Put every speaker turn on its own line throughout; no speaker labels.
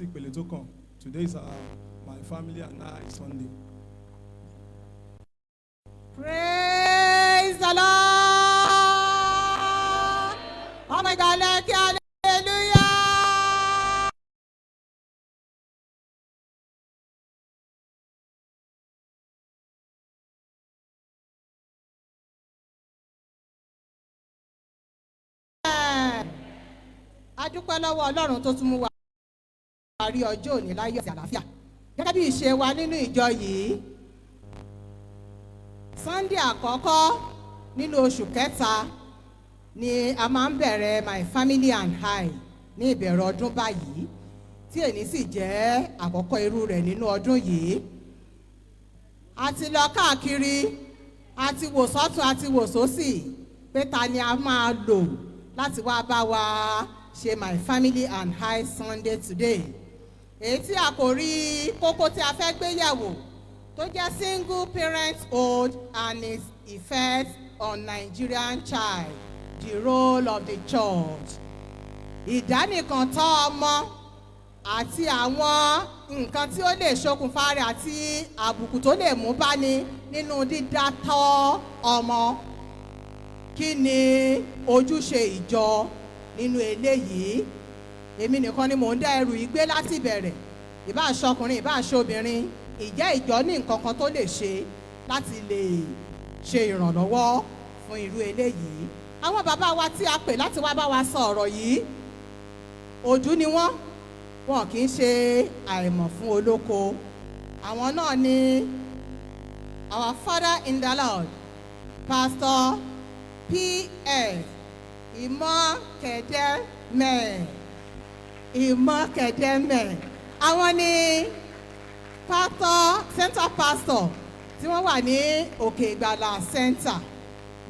Ìpele tó kàn. Today is our My Family and I Sunday.
Praise the Lord. Oh my God, let hallelujah. A dúpẹ́ lọ́wọ́ Ọlọ́run tó tún mú wa rí ọjọ́ òní láyọ̀ àti àlàáfíà. Gẹ́gẹ́ bí ìṣe wa nínú ìjọ yìí, Sunday àkọ́kọ́ nínú oṣù kẹta ni a máa ń bẹ̀rẹ̀ My Family and I ní ìbẹ̀rẹ̀ ọdún báyìí, tí èní sì jẹ́ àkọ́kọ́ irú rẹ̀ nínú ọdún yìí. A ti lọ káàkiri, a ti wò sọ́tún, a ti wò sósì pé ta ni a máa lò láti wá bá wa ṣe My Family and I Sunday today, èyí tí a kò rí kókó tí a fẹ́ gbé yẹ̀wò tó jẹ́ single parenthood and its effect on Nigerian child, the role of the church. Ìdánìkàntọ́ ọmọ àti àwọn nǹkan tí ó lè ṣokùnfà rẹ̀ àti àbùkù tó lè mú báni nínú dídátọ́ ọmọ. Kí ni ojúṣe ìjọ nínú eléyìí? Èmi nìkan ni mò ń dá ẹrù yìí gbé láti bẹ̀rẹ̀, ìbá aṣọkùnrin, ìbá aṣọbìnrin. Ìjẹ́ ìjọ ní nǹkan kan tó lè ṣe láti lè ṣe ìrànlọ́wọ́ fún irú eléyìí? Àwọn bàbá wa tí a pè láti wá bá wa sọ ọ̀rọ̀ yìí, ojú ni wọ́n, wọn kì í ṣe àìmọ̀ fún olóko. Àwọn náà ni our father in the Lord, Pastor P.F. Ìmọ̀kẹ̀dẹ́mẹ̀. Ìmọ̀kẹ̀dẹ́mẹ̀. Àwọn ni pastor, center pastor tí wọ́n wà ní Òkè Ìgbàlà Center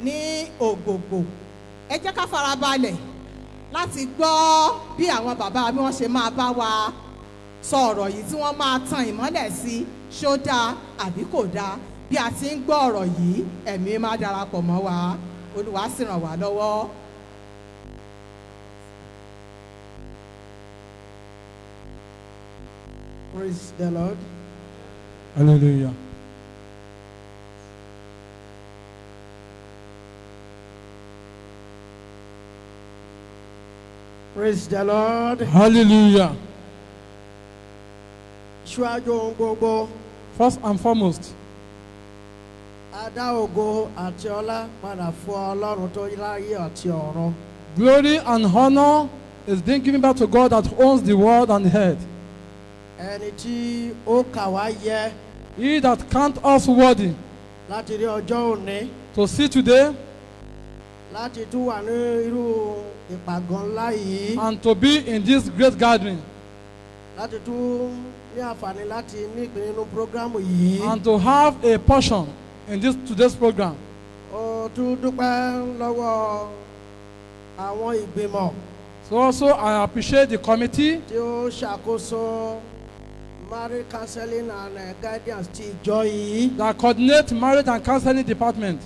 ní Ògbògbò. Ẹ jẹ́ ká farabalẹ̀ láti gbọ́ bí àwọn bàbá bí wọ́n ṣe máa bá wa sọ ọ̀rọ̀ yìí, tí wọ́n máa tan ìmọ́lẹ̀ sí ṣó dáa àbí kò dáa. Bí a ti ń gbọ́ ọ̀rọ̀ yìí, ẹ̀mí máa darapọ̀ mọ́ wa. Olúwa sì ràn wá lọ́wọ́.
Praise the Lord.
Hallelujah.
Praise the Lord.
Hallelujah.
Ṣíwájú ohun gbogbo,
First and foremost,
a dá ògo àti ọlá padà fún Ọlọ́run tó láyé àti ọ̀run.
Glory and honor is being given back to God that owns the world and the earth.
Ẹni tí ó kà wá yẹ
He that count us worthy
láti rí ọjọ́ òní,
to see today
láti tún wà ní irú ìpàgọ́ ńlá yìí,
and to be in this great gathering
láti tún ní àǹfààní láti ní ìpín nínú prógrámù yìí.
and to have a portion in this today's program.
Ó tún dúpẹ́ lọ́wọ́ àwọn ìgbìmọ̀
So also I appreciate the committee
tí ó ṣàkóso marriage counseling and guidance ti ìjọ yìí,
that coordinate marriage and counseling department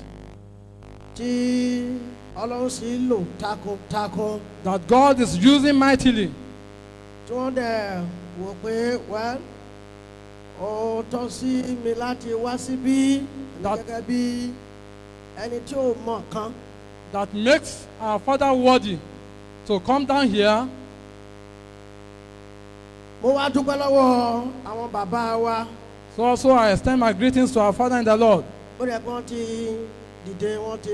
tí Ọlọ́run sì lò takuntakun,
that God is using mightily,
tí wọ́n dẹ̀ wò pé, well, ó tọ́ sí mi láti wá síbí gẹ́gẹ́ bí ẹni tí ò mọ̀ kan.
That makes our father worthy to come down here.
Mo wá dúpẹ́ lọ́wọ́ àwọn bàbá wa.
So also I extend my greetings to our father in the Lord.
Ó dẹ̀ pé wọ́n ti dìde, wọ́n ti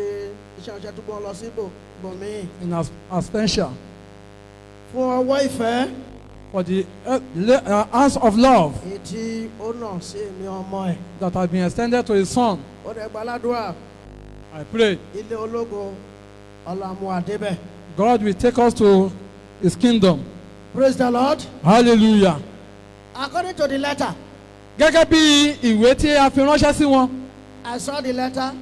iṣẹ́ ọṣẹ tó gbọ́n lọ sí bòmíì
in absentia
fún ọwọ́ ìfẹ́
for the hands of love
èyí tí ó nà sí èmi ọmọ ẹ̀.
That has been extended to his son.
Ó dẹ̀ gbàládùá,
I pray
ilé ológo ọlọ́mú àdébẹ̀.
God will take us to his kingdom.
Praise the Lord.
Hallelujah.
According to the letter,
Gẹ́gẹ́ bí ìwé tí a fi ránṣẹ́ sí wọn,
I saw the letter.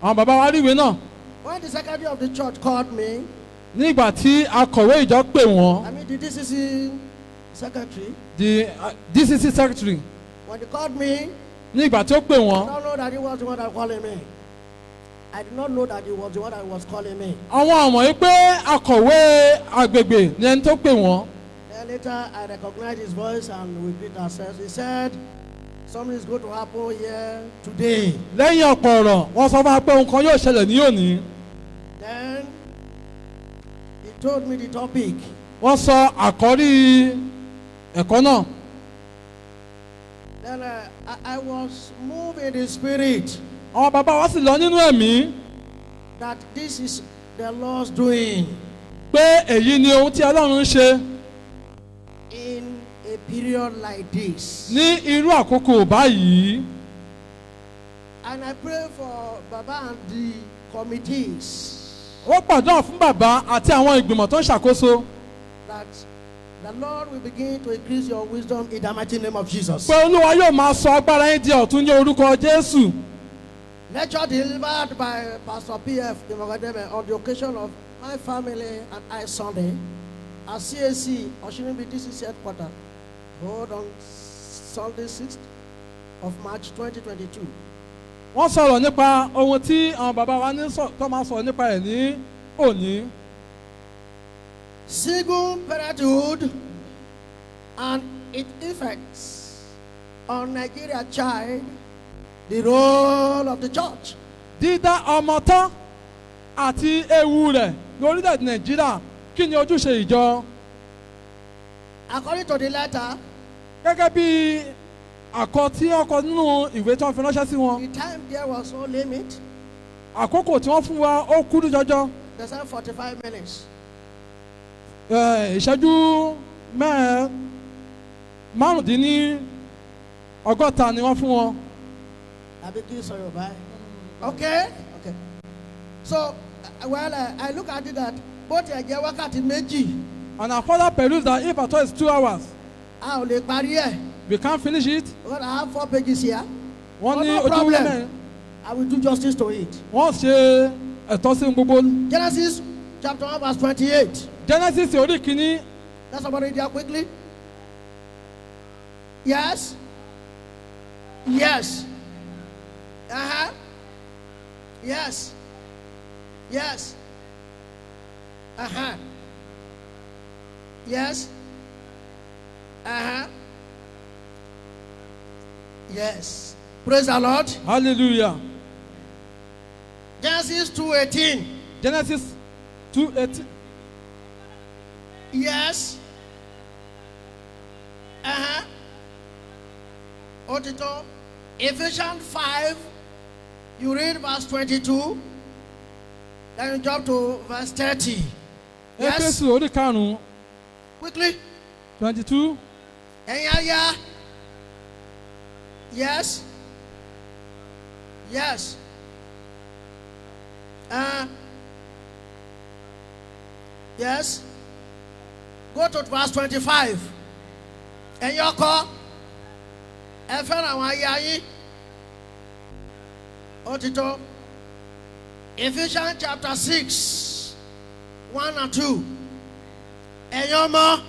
Àwọn bàbá wa rí ìwé náà.
When the secretary of the church called me,
Nígbà tí akọ̀wé ìjọ pè wọ́n,
I mean the DCC secretary,
the DCC secretary,
when he called me,
nígbà tí ó pè
I
wọ́n,
don't know that he was the one that calling me. I did not know that he was the one that was calling me.
Àwọn àmọ̀ yìí pé akọ̀wé agbègbè ni ẹni tó pè wọ́n.
Then Later, I recognized his voice and we greet ourselves. He said, "Something is going to happen here today."
Lẹ́yìn ọ̀pọ̀ ọ̀rọ̀, wọ́n sọ fún wa pé ohun kan yóò ṣẹlẹ̀ ní òní.
Then he told me the topic.
Wọ́n sọ àkọ́rí ẹ̀kọ́ náà.
Then I was moved in the spirit
Àwọn bàbá wa sì lọ nínú ẹ̀mí
that this is the Lord's doing
pé èyí ni ohun tí Ọlọ́run ń ṣe
in a period like this.
ní irú àkókò báyìí.
And I pray for Baba and the committees
Ó gbàdúrà fún bàbá àti àwọn ìgbìmọ̀ tó ń ṣàkóso
that the Lord will begin to increase your wisdom in the mighty name of Jesus.
pé Olúwa yóò máa sọ agbára yín di ọ̀tun ní orúkọ Jésù.
Lecture delivered by Pastor P.F. Imogodeme on the occasion of My Family and I Sunday at CAC Oshinibi DCC headquarters, hold on Sunday 6th of March 2022.
Wọ́n sọ̀rọ̀ nípa ohun tí àwọn bàbá wa ní tó máa sọ̀rọ̀ nípa ẹ̀ ní òní.
Single parenthood and its effects on Nigeria child, the role of the church.
Dídá ọmọ tán àti ewu rẹ̀ lórílẹ̀‐èdè Nàìjíríà, kí ni ojúṣe ìjọ?
According to the letter,
Gẹ́gẹ́ bí àkọ tí wọ́n kọ nínú ìwé tí wọ́n fi ránṣẹ́ sí wọn,
the time there was no limit.
àkókò tí wọ́n fún wa ó kúrú jọjọ.
They said 45 minutes.
Ìṣẹ́jú 65 ni wọ́n fún wọn.
Àbí kí sọ Yorùbá ẹ̀? Okay. So, well, I look at it that bó tiẹ̀ jẹ́ wákàtí 2,
And our father perused that if at all it's 2 hours,
a ò lè parí ẹ̀.
we can't finish it.
Because I have four pages here.
Wọ́n
But
ní
no
ojú
problem.
4.
I will do justice to it.
Wọ́n ṣe ẹ̀tọ́ sí gbogbo.
Genesis chapter 1 verse 28.
Genesis orí 1.
Let somebody read there quickly. Yes. Yes. Yes. Yes. Yes. Yes. Praise the Lord.
Hallelujah.
Genesis 2:18.
Genesis 2:18.
Yes. Ó ti tó. Ephesians 5, you read verse 22, then you jump to verse 30. Yes.
Éfésù orí 5.
Quickly.
22.
Ẹ̀yin aya. Yes. Yes. Yes. Go to verse 25. Ẹ̀yin ọkọ, ẹ fẹ́ràn àwọn aya yín. Ó ti tó. Ephesians chapter 6, 1 and 2. Ẹ̀yin ọmọ.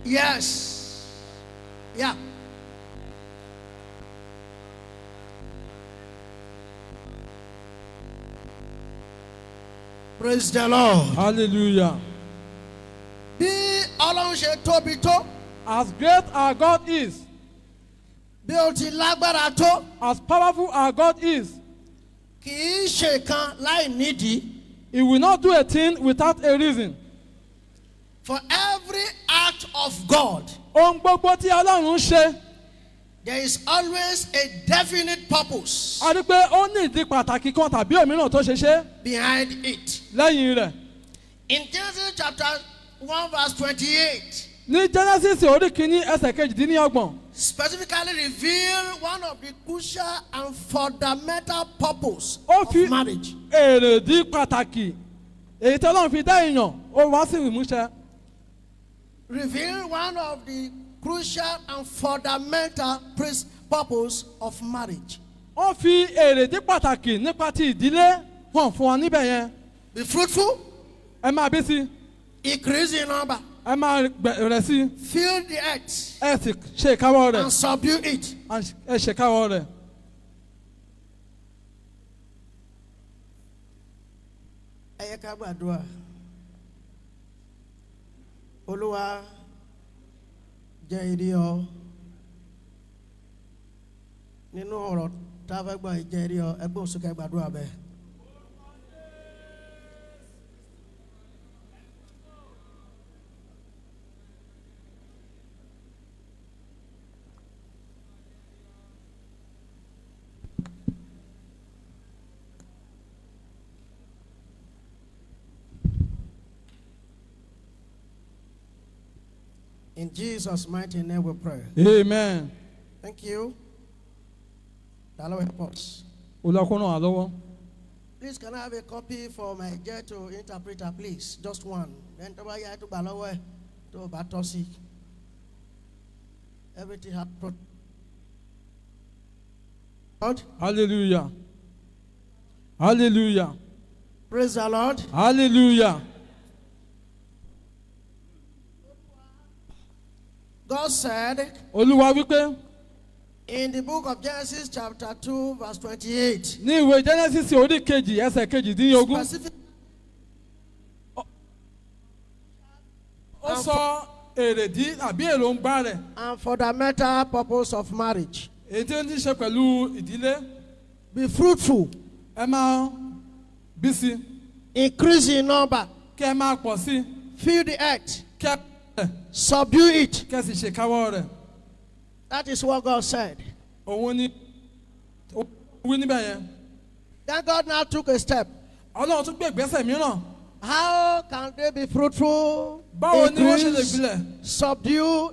Yes. Yeah. Praise the Lord.
Hallelujah.
Bí Ọlọ́run ṣe tóbi tó,
As great our God is,
bí ó ti lágbára tó,
as powerful our God is,
kì í ṣe kan láì nídìí.
He will not do a thing without a reason.
For every act of God,
Ohun gbogbo tí Ọlọ́run ń ṣe,
there is always a definite purpose
a rí pé ó ní ìdí pàtàkì kan tàbí òmíràn tó ṣe ṣe
behind it.
lẹ́yìn rẹ̀.
In Genesis chapter 1 verse 28,
Ní Genesis orí 1 ẹsẹ̀ 28,
specifically reveal one of the crucial and fundamental purpose
Ó
of
fi
marriage.
èrèdí pàtàkì èyí tí Ọlọ́run fi dá èèyàn ó wá sí ìmúṣẹ.
Reveal one of the crucial and fundamental purpose of marriage.
Ó fi èrèdí pàtàkì nípa ti ìdílé hàn fún wa níbẹ̀ yẹn.
Be fruitful,
Ẹ máa bí sí,
increase in number,
ẹ máa rẹ̀ sí,
fill the earth,
ẹ sì ṣe ìkáwọ́ rẹ̀,
and subdue it.
ẹ ṣe ìkáwọ́ rẹ̀.
Ẹ yẹ ká gbàdúrà. Olúwa jẹ́ n rí ọ nínú ọ̀rọ̀ tá a fẹ́ gbọ́ yìí, jẹ́ n rí ọ. Ẹ gbóhùn sókè, gbàdúrà bẹ́ẹ̀. In Jesus' mighty name we pray.
Amen.
Thank you. The Lord help us.
Olúwa kó ràn wá lọ́wọ́.
Please, can I have a copy for my gentle interpreter, please? Just one. Then tó bá yá tó gbà lọ́wọ́ ẹ̀ tó bá tọ́ sí. Everything have pro. Lord,
Hallelujah, hallelujah.
Praise the Lord.
Hallelujah.
God said
Olúwa wípé
in the book of Genesis chapter 2 verse 28.
ní ìwé Genesis orí kejì ẹsẹ̀ 28.
Specific
Ó sọ èrèdí àbí èròǹgbà rẹ̀
and fundamental purpose of marriage.
èyí tí ó ní í ṣe pẹ̀lú ìdílé.
Be fruitful,
Ẹ máa bí sí,
increase in number,
kí ẹ máa pọ̀ sí,
fill the earth,
kí ẹ
subdue it.
kí ẹ sì ṣèkáwọ́ rẹ̀.
That is what God said.
Òun ni ó wí níbẹ̀ yẹn.
Then God now took a step.
Ọlọ́run tún gbé ìgbésẹ̀ mìíràn.
How can they be fruitful?
Báwo ni wọ́n ṣe lè
Increase,
gbilẹ̀,
subdue.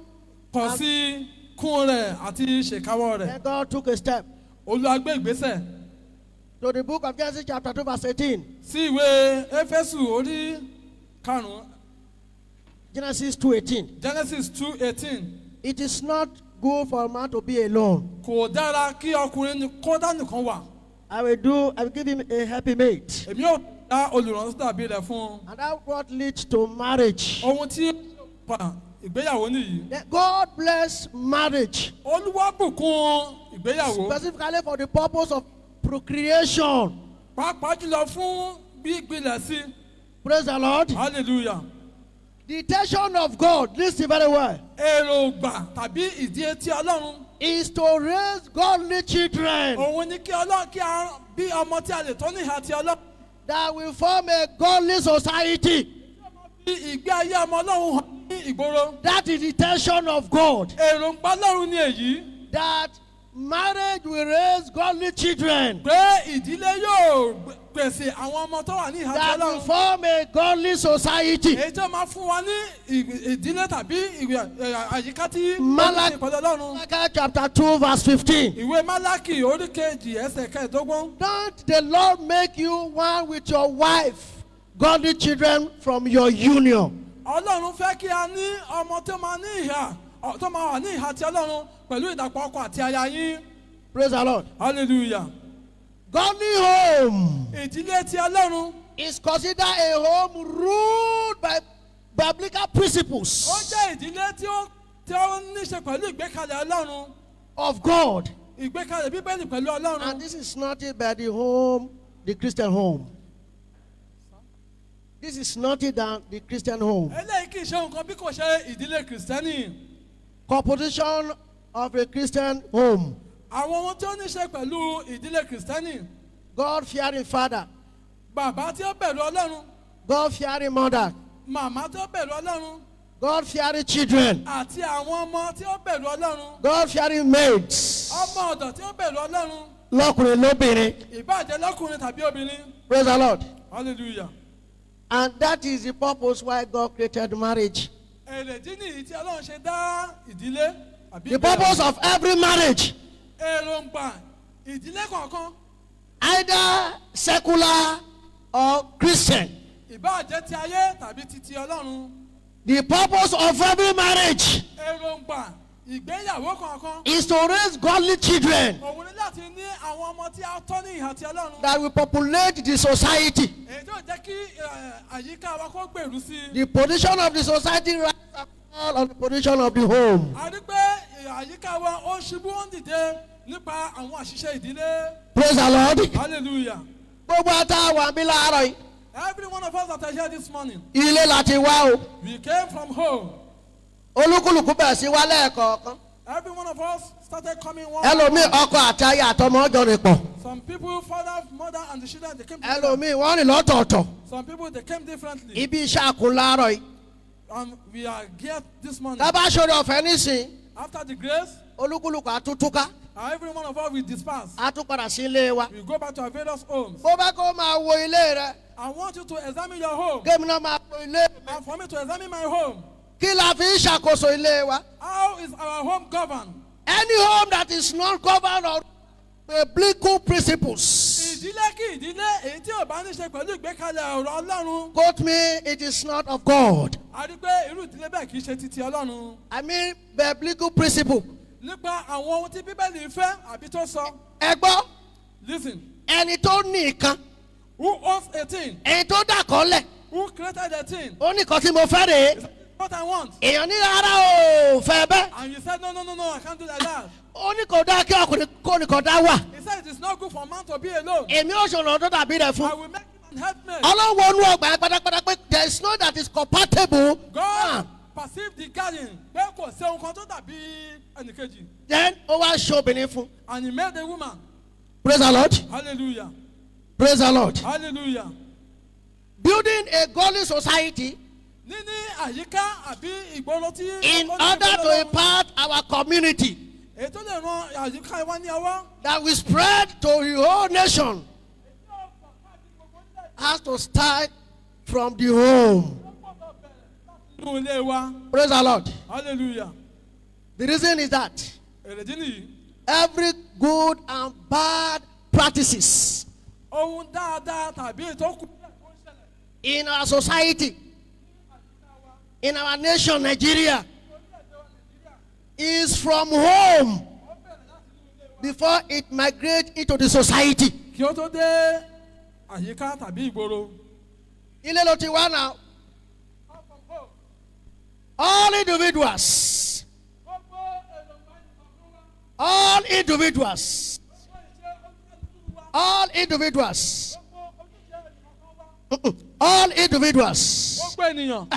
kàn sí kún rẹ̀ àti ṣèkáwọ́ rẹ̀?
Then God took a step
Olúwa gbé ìgbésẹ̀
to the book of Genesis chapter 2 verse 18.
sí ìwé Éfésù orí karùn-ún.
Genesis 2:18.
Genesis 2:18.
It is not good for a man to be alone.
Kò dára kí ọkùnrin ní kó dá nìkan wà.
I will give him a happy mate.
Èmi ò dá olùrànlọ́wọ́ dàbí rẹ̀ fún un.
And that what leads to marriage.
Ohun tí ó fa ìgbéyàwó nìyí.
Then God bless marriage
Olúwa bùkún ìgbéyàwó,
specifically for the purpose of procreation.
pàápàá jùlọ fún gbígbilẹ̀ sí.
Praise the Lord.
Hallelujah.
The intention of God, listen very well,
Èròǹgbà tàbí ìdí etí Ọlọ́run
is to raise godly children
òun ni kí Ọlọ́run kí a bí ọmọ tí a lè tọ́ ní ìhà ti Ọlọ́run,
that will form a godly society.
Bí ìgbé ayé ọmọ Ọlọ́run hàn ní ìgboro.
That is the intention of God.
Èròǹgbà Ọlọ́run ni èyí,
That marriage will raise godly children
pé ìdílé yóò pèsè àwọn ọmọ tó wà ní ìhà ti
that will
Ọlọ́run,
form a godly society.
èyí tó máa fún wa ní ìdílé tàbí àyíká tí ó ní ṣe pẹ̀lú Ọlọ́run.
Malachi chapter 2 verse 15.
Ìwé Málákì orí kejì ẹsẹ̀ 15.
Don't the Lord make you one with your wife, godly children from your union?
Ọlọ́run fẹ́ kí a ní ọmọ tó máa ní ìhà tó máa wà ní ìhà ti Ọlọ́run pẹ̀lú ìdàpọ̀ ọkọ àti aya yín.
Praise the Lord.
Hallelujah.
Godly home
Ìdílé ti Ọlọ́run
is considered a home ruled by biblical principles
ó jẹ́ ìdílé tí ó ní ṣe pẹ̀lú ìgbékalẹ̀ Ọlọ́run,
of God.
ìgbékalẹ̀ Bíbélì pẹ̀lú Ọlọ́run.
And this is nothing but the home, the Christian home. This is nothing than the Christian home.
Eléyìí kì í ṣe nǹkan bí kò ṣe ìdílé Kìrìsìtẹ́nì.
Composition of a Christian home.
Àwọn ohun tí ó ní ṣe pẹ̀lú ìdílé Kìrìsìtẹ́nì:
God fearing father,
bàbá tí ó bẹ̀rù Ọlọ́run,
God fearing mother,
màmá tí ó bẹ̀rù Ọlọ́run,
God fearing children,
àti àwọn ọmọ tí ó bẹ̀rù Ọlọ́run,
God fearing maids.
ọmọ ọ̀dọ̀ tí ó bẹ̀rù Ọlọ́run,
Lọ́kùnrin lóbìnrin.
ìbáà jẹ́ lọ́kùnrin tàbí obìnrin.
Praise the Lord.
Hallelujah.
And that is the purpose why God created marriage.
Èrèdí nìyí tí Ọlọ́run ṣe dá ìdílé àbí
The purpose of every marriage,
èròǹgbà ìdílé kọ̀ọ̀kan,
either secular or Christian,
ìbáà jẹ́ ti ayé tàbí ti Ọlọ́run,
the purpose of every marriage
èròǹgbà ìgbéyàwó kọ̀ọ̀kan
is to raise godly children
òun ni láti ní àwọn ọmọ tí a tọ́ ní ìhà ti Ọlọ́run,
that will populate the society.
èyí tó jẹ́ kí àyíká wa kó gbèrú sí i.
The position of the society rises and fall on the position of the home.
A rí pé àyíká wa ó ń ṣubú, ó ń dìde nípa àwọn àṣìṣe ìdílé.
Praise the Lord.
Hallelujah.
Gbogbo àwa tá a wà níbí láàárọ̀ yìí,
Every one of us that are here this morning,
Ilé la ti wá o.
we came from home.
Olúkúlùkù bẹ̀rẹ̀ sí wá lẹ́ẹ̀kọ̀ọ̀kan.
Every one of us started coming one.
Ẹlòmíì, ọkọ àti aya àtọmọ jọ rìn pọ̀.
Some people, father, mother, and the children, they came together.
Ẹlòmíì, wọ́n rìn lọ́tọ̀ọ̀tọ̀.
Some people, they came differently.
Ibi iṣẹ́ àkùn láàárọ̀ yìí.
And we are here this morning.
Tá bá ṣoore ọ̀fẹ́ nísìn,
After the grace,
olúkúlùkù á tún túká.
every one of us will disperse.
Á tún padà sí ilé wa.
We go back to our various homes.
Bó bá kó máa wo ilé rẹ,
I want you to examine your home.
kémi náà máa wo ilé mi.
And for me to examine my home.
Kí la fi ń ṣàkóso ilé wa?
How is our home governed?
Any home that is not governed on biblical principles,
Ìdílé kí ìdílé èyí tí ò bá ní ṣe pẹ̀lú ìgbékalẹ̀ ọ̀rọ̀ Ọlọ́run.
quote me, it is not of God.
A rí pé irú ìdílé bẹ́ẹ̀ kì í ṣe ti Ọlọ́run.
I mean biblical principle.
Nípa àwọn ohun tí Bíbélì fẹ́ àbí tó sọ.
Ẹ gbọ́,
Listen,
ẹni tó ní nǹkan,
who owns a thing?
ẹni tó dàkọ́lẹ̀,
Who created a thing?
ó ní nǹkan tí mo fẹ́ rèé.
What I want.
Èèyàn ní rárá o fẹ́ bẹ́ẹ̀.
And you said, "No, no, no, no, I can't do like that."
Ó ní kò dáa kí ọkùnrin kó nìkan dá wà.
He said, "It is not good for man to be alone.
Èmi ò ṣòro tó dàbí rẹ̀ fún.
I will make him an helpmate."
Ọlọ́run wọnú ọgbà yẹn pátápátá pé there is no that is compatible.
God perceived the garden pé kò sí ohun kan tó dàbí ẹnìkejì.
Then ó wá ṣe obìnrin fún.
And he made a woman.
Praise the Lord.
Hallelujah.
Praise the Lord.
Hallelujah.
Building a godly society
Níní àyíká àbí ìgboro tí
in
ó ní
order
ìfẹ́
to
Ọlọ́run.
impact our community
Èyí tó lè ran àyíká wa ní ọwọ́.
that we spread to the whole nation has to start from the home.
Nínú ilé wa.
Praise the Lord.
Hallelujah.
The reason is that
Èrèdí nìyí.
every good and bad practices
Ohun dáadáa tàbí ètò kù díẹ̀ tó ń ṣẹlẹ̀
in our society, in our nation, Nigeria, is from home before it migrates into the society.
kí ó tó dé àyíká tàbí ìgboro.
Ilé ló ti wá now. All individuals, all individuals, all individuals, all individuals.
Gbogbo ènìyàn.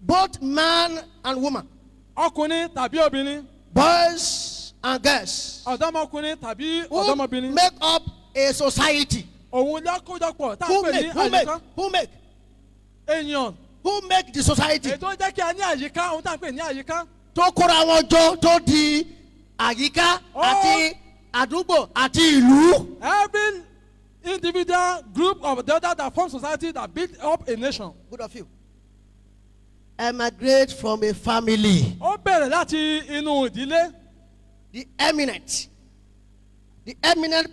Both man and woman,
Ọkùnrin tàbí obìnrin.
Boys and girls,
Ọ̀dọ́mọkùnrin tàbí
who
ọ̀dọ́mọbìnrin.
make up a society.
Òun lọ́kójọpọ̀ tá a
Who
pè ní
make, who make,
àyíká.
who make,
Èèyàn.
Who make the society?
Èyí tó jẹ́ kí a ní àyíká, ohun tá a pè ní àyíká.
Tó kóra wọn jọ tó di àyíká àti àdúgbò àti ìlú.
Every individual group of the other that form society that build up a nation.
Good of you. Emigrate from a family.
Ó bẹ̀rẹ̀ láti inú ìdílé.
The eminent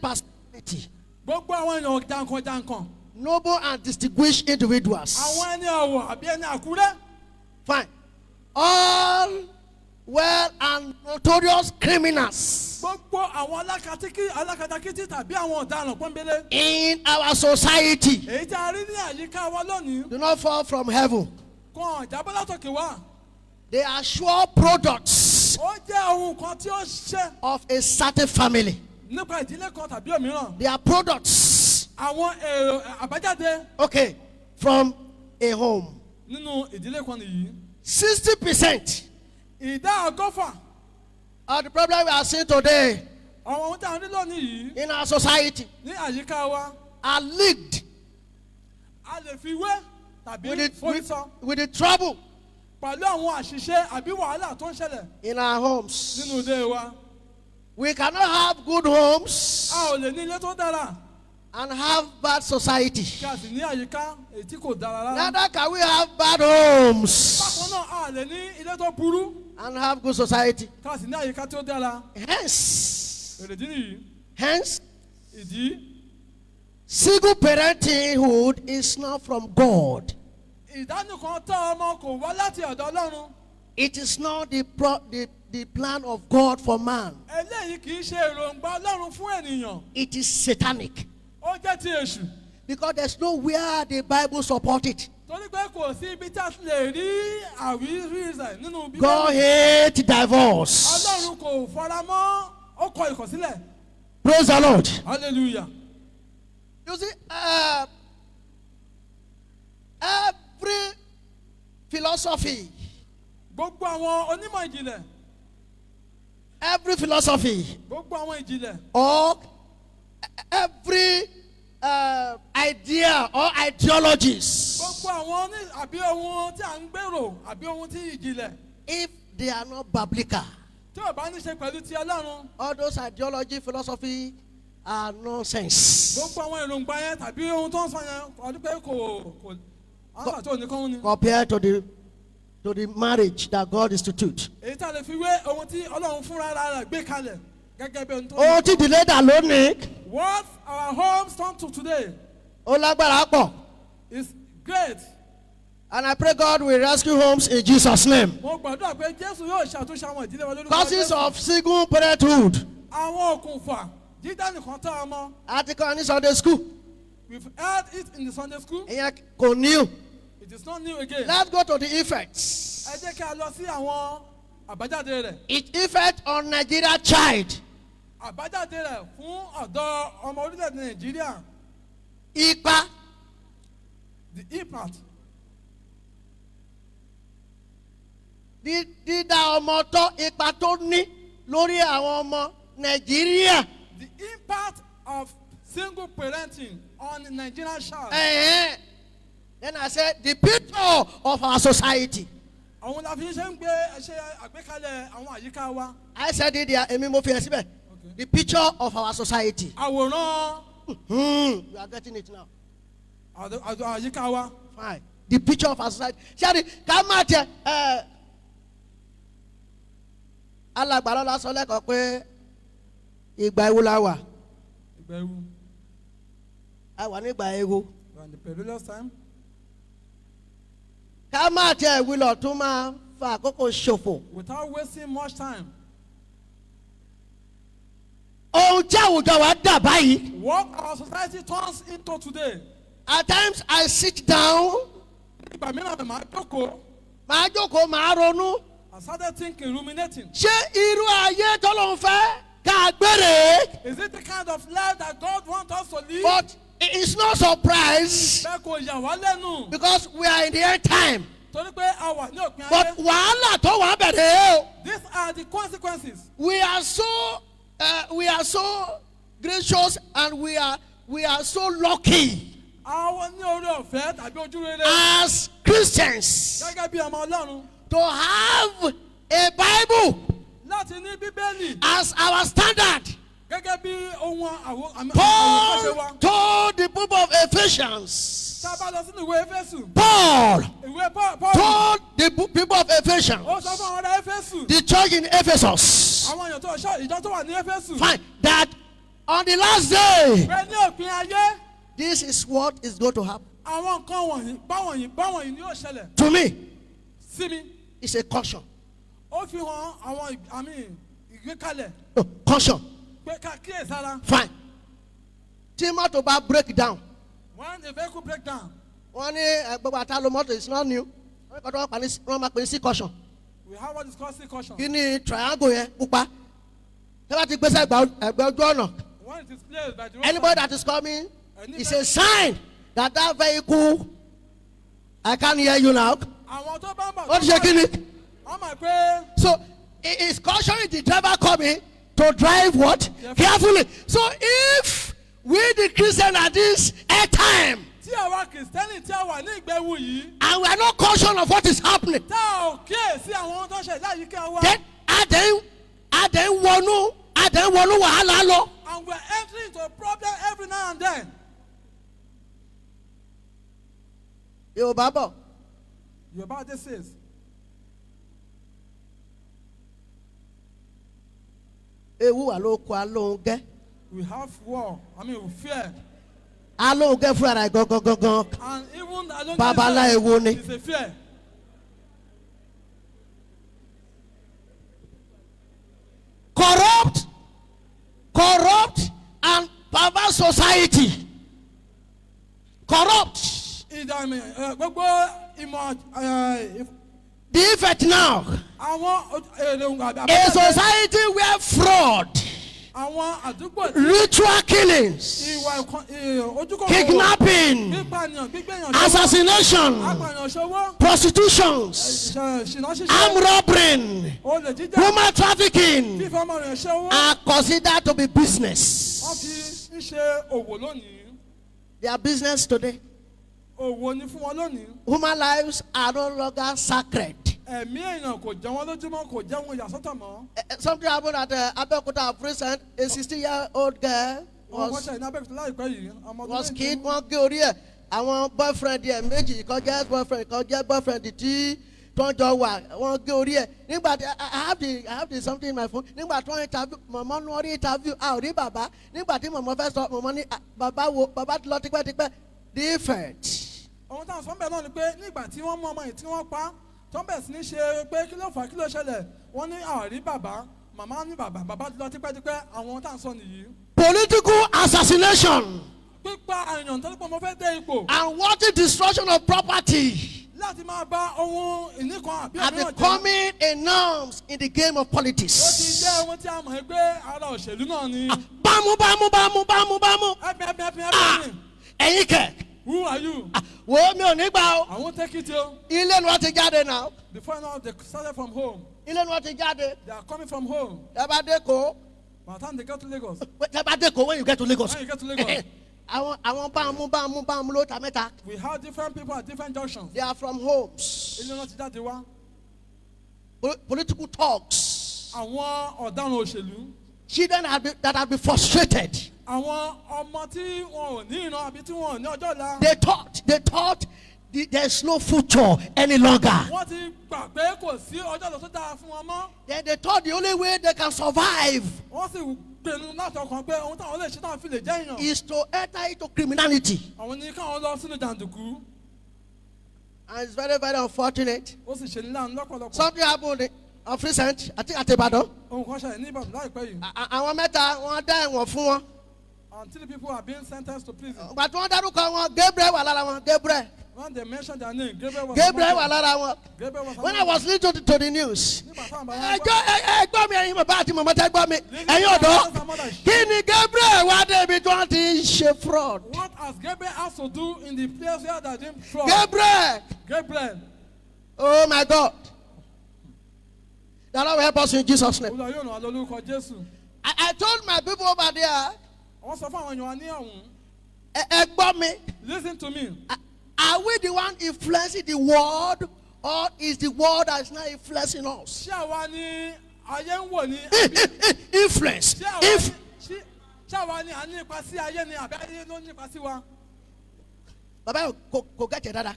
personality,
Gbogbo àwọn èèyàn jankan-jankan.
Noble and distinguished individuals.
Àwọn ẹni ọ̀wọ̀ àbí ẹni àkúrẹ́.
Fine. All well and notorious criminals
Gbogbo àwọn alákatakítí tàbí àwọn ọ̀daràn pọ́nbélé.
In our society
Èyí tí a rí ní àyíká wa lónìí.
Do not fall from heaven.
Kàn jábọ́ látòkè wá.
They are sure products
Ó jẹ́ ohun kan tí ó ṣe
of a certain family.
Nípa ìdílé kan tàbí òmíràn.
They are products,
Àwọn èrò àbájáde
okay, from a home.
Nínú ìdílé kan nìyí.
60%
60%
of the problem we are seeing today
àwọn ohun tí a ń rí lónìí yìí
in our society
ní àyíká wa
are linked
a lè fi wé tàbí
with the,
forí sọ
with the trouble
pẹ̀lú àwọn àṣìṣe àbí wàhálà tó ń ṣẹlẹ̀
in our homes.
Nínú ilé wa.
We cannot have good homes
A ò lè ní ilé tó dára
and have bad society.
Kí a sì ní àyíká èyí tí kò dára rárá.
Neither can we have bad homes
Bákan náà, a lè ní ilé tó burú
and have good society.
Ká sì ní àyíká tí ó dára.
Hence,
Èrèdí nìyí.
Hence,
Ìdí.
Single parenthood is not from God.
Ìdánìkan tọ́ ọmọ kò wá láti ọ̀dọ̀ Ọlọ́run.
It is not the plan of God for man.
Eléyìí kì í ṣe èròǹgbà Ọlọ́run fún ènìyàn.
It is satanic.
Ó jẹ́ ti èṣù.
Because there's nowhere the Bible support it.
Torí pé kò sí ibi tí a ti lè rí àwírí rẹ̀ nínú Bíbélì.
God hate divorce.
Ọlọ́run kò fara mọ́ ó kọ ìkọ̀sílẹ̀.
Praise the Lord.
Hallelujah.
You see, every philosophy,
Gbogbo àwọn onímọ̀ ìjìnlẹ̀,
every philosophy,
gbogbo àwọn ìjìnlẹ̀
or every idea or ideologies,
gbogbo àwọn ní àbí ohun tí à ń gbèrò àbí ohun tí ìjìnlẹ̀
if they are not biblical,
tí ò bá ní ṣe pẹ̀lú ti Ọlọ́run,
all those ideology, philosophy are nonsense
gbogbo àwọn èròǹgbà yẹn tàbí ohun tó ń sọ yẹn ọdún pé kò answer tó ní kán ni.
compared to the marriage that God institute.
Èyí tá a lè fi wé ohun tí Ọlọ́run fúnra rẹ̀ gbé kalẹ̀ gẹ́gẹ́ bí ohun tó.
Ohun tí ìdílé dà lónìí,
What our homes turn to today
ó lágbára pọ̀.
is great.
And I pray God will rescue homes in Jesus' name.
Mo gbàdúrà pé Jésù yóò ṣàtúnṣe àwọn ìdílé wa lórúkọ
Causes
Jésù.
of single parenthood.
Àwọn okùnfà dídá nìkan tọ́ ọmọ.
A ti kọ́ ní Sunday school.
We've heard it in the Sunday school.
Ìyẹn kò new.
It is not new again.
Let's go to the effects.
Ẹ jẹ́ kí a lọ sí àwọn àbájáde rẹ̀.
Its effect on Nigeria child.
Àbájáde rẹ̀ fún ọ̀dọ́ ọmọ orílẹ̀-èdè Nàìjíríà.
Ipa
The impact
dídá ọmọ tọ́, ipa tó ní lórí àwọn ọmọ Nàìjíríà.
The impact of single parenting on Nigerian child.
Ẹ̀hẹ́n. Then I said the picture of our society.
Àwọn la fi ṣe ń gbé ṣe àgbékalẹ̀ àwọn àyíká wa.
I said it there, èmi mo fi ẹ̀ síbẹ̀.
Okay.
The picture of our society.
Àwòrán
You are getting it now.
àyíká wa.
Fine. The picture of our society. Ṣé ká má tẹ ẹ alàgbà lọ́la sọ lẹ́kọ̀ọ́ pé ìgbà ewu la wà.
Ìgbà ewu.
A wà nígbà ewu.
We are in the perilous time.
Ká má tẹ ìwìlọ̀ tún máa fa àkókò ṣòfò.
Without wasting much time.
Ohun tí àwùjọ wa dà báyìí.
What our society turns into today.
At times I sit down,
Ìgbà mìíràn màá jókòó.
màá jókòó, màá ronú.
I started thinking, ruminating.
Ṣé irú ayé tọ́lọ́run fẹ́ ká gbére?
Is it the kind of life that God wants us to live?
But it is not surprise
Bẹ́ẹ̀ kò yà wá lẹ́nu.
because we are in the end time.
Torí pé a wà ní òpin
But
ayé.
wàhálà tó wà bẹ̀rẹ̀ o.
These are the consequences.
We are so gracious and we are so lucky
Àwọn ní oore ọ̀fẹ́ tàbí ojú rere.
as Christians
Gẹ́gẹ́ bí ọmọ Ọlọ́run.
to have a Bible
Láti ní Bíbélì
as our standard.
gẹ́gẹ́ bí ohun àmì àwòkọ́ṣe wa.
Paul told the people of Ephesians.
Tá a bá lọ sínú ìwé Éfésù.
Paul
Ìwé Paul.
told the people of Ephesians,
Ó sọ fún àwọn ará Éfésù.
the church in Ephesus,
Àwọn èèyàn tó ṣọ́ ìjọ tó wà ní Éfésù.
fine, that on the last day,
Pé ní òpin ayé,
this is what is going to happen.
àwọn nǹkan wọ̀nyí báwọ̀nyí báwọ̀nyí ni yóò ṣẹlẹ̀
To me,
sí mi.
it's a caution.
Ó fi hàn àwọn àmì ìgbékalẹ̀
No, caution.
pé ká kíyèsára.
Fine. Tí mọ́tò bá break down,
When the vehicle break down,
wọ́n ní gbogbo àtàlù mọ́tò is not new. Wọ́n kọ́ tó wọ́n máa pè ní sí caution.
We have what is called sea caution.
Kí ni triangle yẹn pupa? Tí wọ́n ti gbé sẹ́gbà ẹgbẹ́ ojú ọ̀nà.
When it is placed by the roadside,
Anybody that is coming is a sign that that vehicle, I can't hear you now.
Àwọn tó bá ń bọ̀
Ó ti ṣe kí ni?
Wọ́n mọ̀ pé
So it is cautioning the driver coming to drive what? Carefully. So if we the Christian at this end time
tí àwa Kìrìsìtẹ́nì tí a wà ní ìgbà ewu yìí,
and we are not cautious of what is happening,
tá a ò kíyèsí àwọn ohun tó ń ṣẹlẹ̀ láyìíká wa,
then a dẹ̀ ń wọnú wàhálà lọ.
and we are entering into a problem every now and then.
Yorùbá bọ̀,
Yorùbá this is
ewu wà lóko alóhùn gẹ́.
We have war, I mean fear,
Alóhùn gẹ́ fúnra rẹ̀ gangan gangan.
and even I don't
Babalá ewu ni.
It's a fear.
Corrupt and perverse society. Corrupt.
Ìdààmú gbogbo ìmọ̀
The effect now.
àwọn èrè
A society where fraud,
Àwọn àdúgbò tí
ritual killings,
ìwà ojúkòkòrò,
kidnapping,
pípànìyàn, gbígbéyàn ṣòwò,
assassination,
apànìyàn ṣòwò,
prostitutions,
ṣìnà ṣíṣe,
armed robbery,
olè jíjà,
human trafficking
fífi ọmọ rẹ̀ ṣòwò.
are considered to be
Wọ́n
business.
fi ń ṣe òwò lónìí.
They are business today.
Òwò ni fún wọn lónìí.
Human lives are no longer sacred.
Ẹ̀mí èèyàn kò jẹ́ wọn lójúmọ́, kò jẹ́ wọn ìyàsọ́tọ̀ mọ́.
Something happened at Abeokuta of recent. A 60-year-old girl
Wọ́n kọ́
was,
ṣẹlẹ̀ ní Abẹ́òkúta láìpẹ́ yìí. Ọmọ ọdún
was
méjì.
killed. Wọ́n gé orí ẹ̀. Àwọn boyfriend ẹ̀ méjì, kan jẹ́ boyfriend, kan jẹ́ boyfriend tí tó ń jọ wà, wọ́n gé orí ẹ̀. Nígbà tí I have the something in my phone. Nígbà tí wọ́n interview, mọ̀mọ́ ní wọ́n rí interview, a ò rí bàbá. Nígbà tí mọ̀mọ́ fẹ́ sọ, mọ̀mọ́ ní, "Ah, bàbá wo, bàbá ti lọ tipẹ́tipẹ́." Different.
Ohun táwọn sọ ń bẹ̀ náà ni pé nígbà tí wọ́n mú ọmọ yìí tí wọ́n pa, tó ń bẹ̀ sí ní ṣe pé kí ló fà á, kí ló ṣẹlẹ̀, wọ́n ní àrí bàbá, màmá ní bàbá, bàbá ti lọ tipẹ́tipẹ́. Àwọn ohun táwọn sọ nìyí.
Political assassination
Pípa èèyàn tó ní pé mo fẹ́ dé ipò
and wanton destruction of property
láti máa bá ohun ìní kan àbí
are
òmíràn jẹ́
becoming a norms in the game of
ó ti
politics.
jẹ́ ohun tí a mọ̀ pé ara òṣèlú náà ni.
Bámú bámú bámú bámú bámú.
Ẹ̀pìn ẹ̀pìn ẹ̀pìn
Ah!
ẹ̀pìn.
Ẹ̀yin kẹ̀.
Who are you?
Ah, wo, mi ò ní gbà o.
I won't take it o.
Ilé ni wọ́n ti jáde náà.
Before now, they started from home.
Ilé ni wọ́n ti jáde.
They are coming from home.
Tẹ́ bá dé kó.
By the time they get to Lagos,
Tẹ́ bá dé kó, when you get to Lagos.
When you get to Lagos.
Àwọn bámú bámú bámú ló ta mẹ́ta.
We have different people at different junctions.
They are from homes.
Ilé náà ti jáde wá.
Political thugs.
Àwọn ọ̀daràn òṣèlú.
Children that have been frustrated.
Àwọn ọmọ tí wọn ò ní ìran àbí tí wọn ò ní ọjọ́ ọ̀la.
They thought there is no future any longer.
Wọ́n ti gbà pé kò sí ọjọ́ ọ̀la tó dáa fún wọn mọ́.
Then they thought the only way they can survive
Wọ́n sì pinnu láti ọkàn pé ohun táwọn lè ṣe táwọn fi lè jẹ́ èèyàn
is to enter into criminality.
àwọn ní káwọn lọ sínú jàǹdùkú.
And it's very, very unfortunate.
Ó sì ṣe ní láàánú lọ́pọ̀lọpọ̀.
Something happened of recent, I think at Ibadan.
Ohun kan ṣẹlẹ̀ ní Ìbàdàn láìpẹ́ yìí.
Àwọn mẹ́ta, wọ́n dá ẹ̀wọ̀n fún wọn.
And three people are being sentenced to prison.
Ìgbà tí wọ́n dárúkọ wọn, Gabriel wà lára wọn, Gabriel.
When they mentioned their name, Gabriel was
Gabriel
among
wà
them.
lára wọn.
Gabriel was
When I
among
was listening to the news,
Nígbà táwọn bàbá wọn
ẹjọ́ ẹ gbọ́ mi, ẹ̀yin bàbá àti màmá tẹ́ gbọ́ mi, ẹ̀yin ọ̀dọ́, kí ni Gabriel wá débi tí wọ́n ti ń ṣe fraud?
What has Gabriel has to do in the place where they didn't fraud?
Gabriel,
Gabriel.
Oh my God. The Lord will help us in Jesus' name.
Olúwa yóò ràn wá lórúkọ Jésù.
I told my people over there,
Wọ́n sọ fún àwọn èèyàn wa ní ọ̀hún.
Ẹ gbọ́ mi,
Listen to me.
Are we the one influencing the world or is the world that is not influencing us?
Ṣé àwa ni ayé ń wò ní àbí
Influence.
ṣé àwa
If
ni ṣé àwa ni à ń nípa sí ayé ni àbí ayé ló ń nípa sí wa?
Bàbá yóò kò gẹ̀tẹ̀ dáadáa.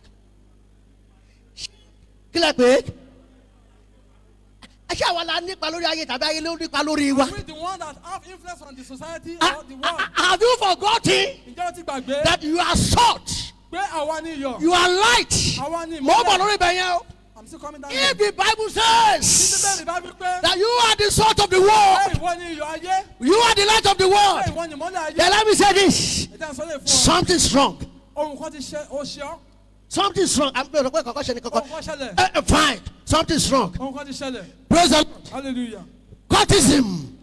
Kílẹ̀ pé ṣé àwa la nípa lórí ayé tàbí ayé ló nípa lórí wa?
Are we the one that have influence on the society or the world?
Have you forgotten
Ǹjẹ́ o ti gbàgbé
that you are salt,
pé àwa ni iyọ̀?
you are light?
Àwa ni
Mo bọ̀
ìmọ́lẹ̀.
lórí ibẹ̀ yẹn o.
I'm still coming down
If
here.
the Bible says
Bíbélì bá wí pé
that you are the salt of the world,
pé ìwọ ni iyọ̀ ayé,
you are the light of the
pé
world.
ìwọ ni ìmọ́lẹ̀ ayé.
Then let me say this.
Ẹ jẹ́ n sọ lè fún ọ.
Something's wrong.
Ohun kan ti ṣe ó ṣe ọ́.
Something's wrong. I'm going to go kọ̀kọ́ ṣe ni
Ohun
kọ̀kọ́.
kan ṣẹlẹ̀.
Fine. Something's wrong.
Ohun kan ti ṣẹlẹ̀.
Praise the Lord.
Hallelujah.
Cultism.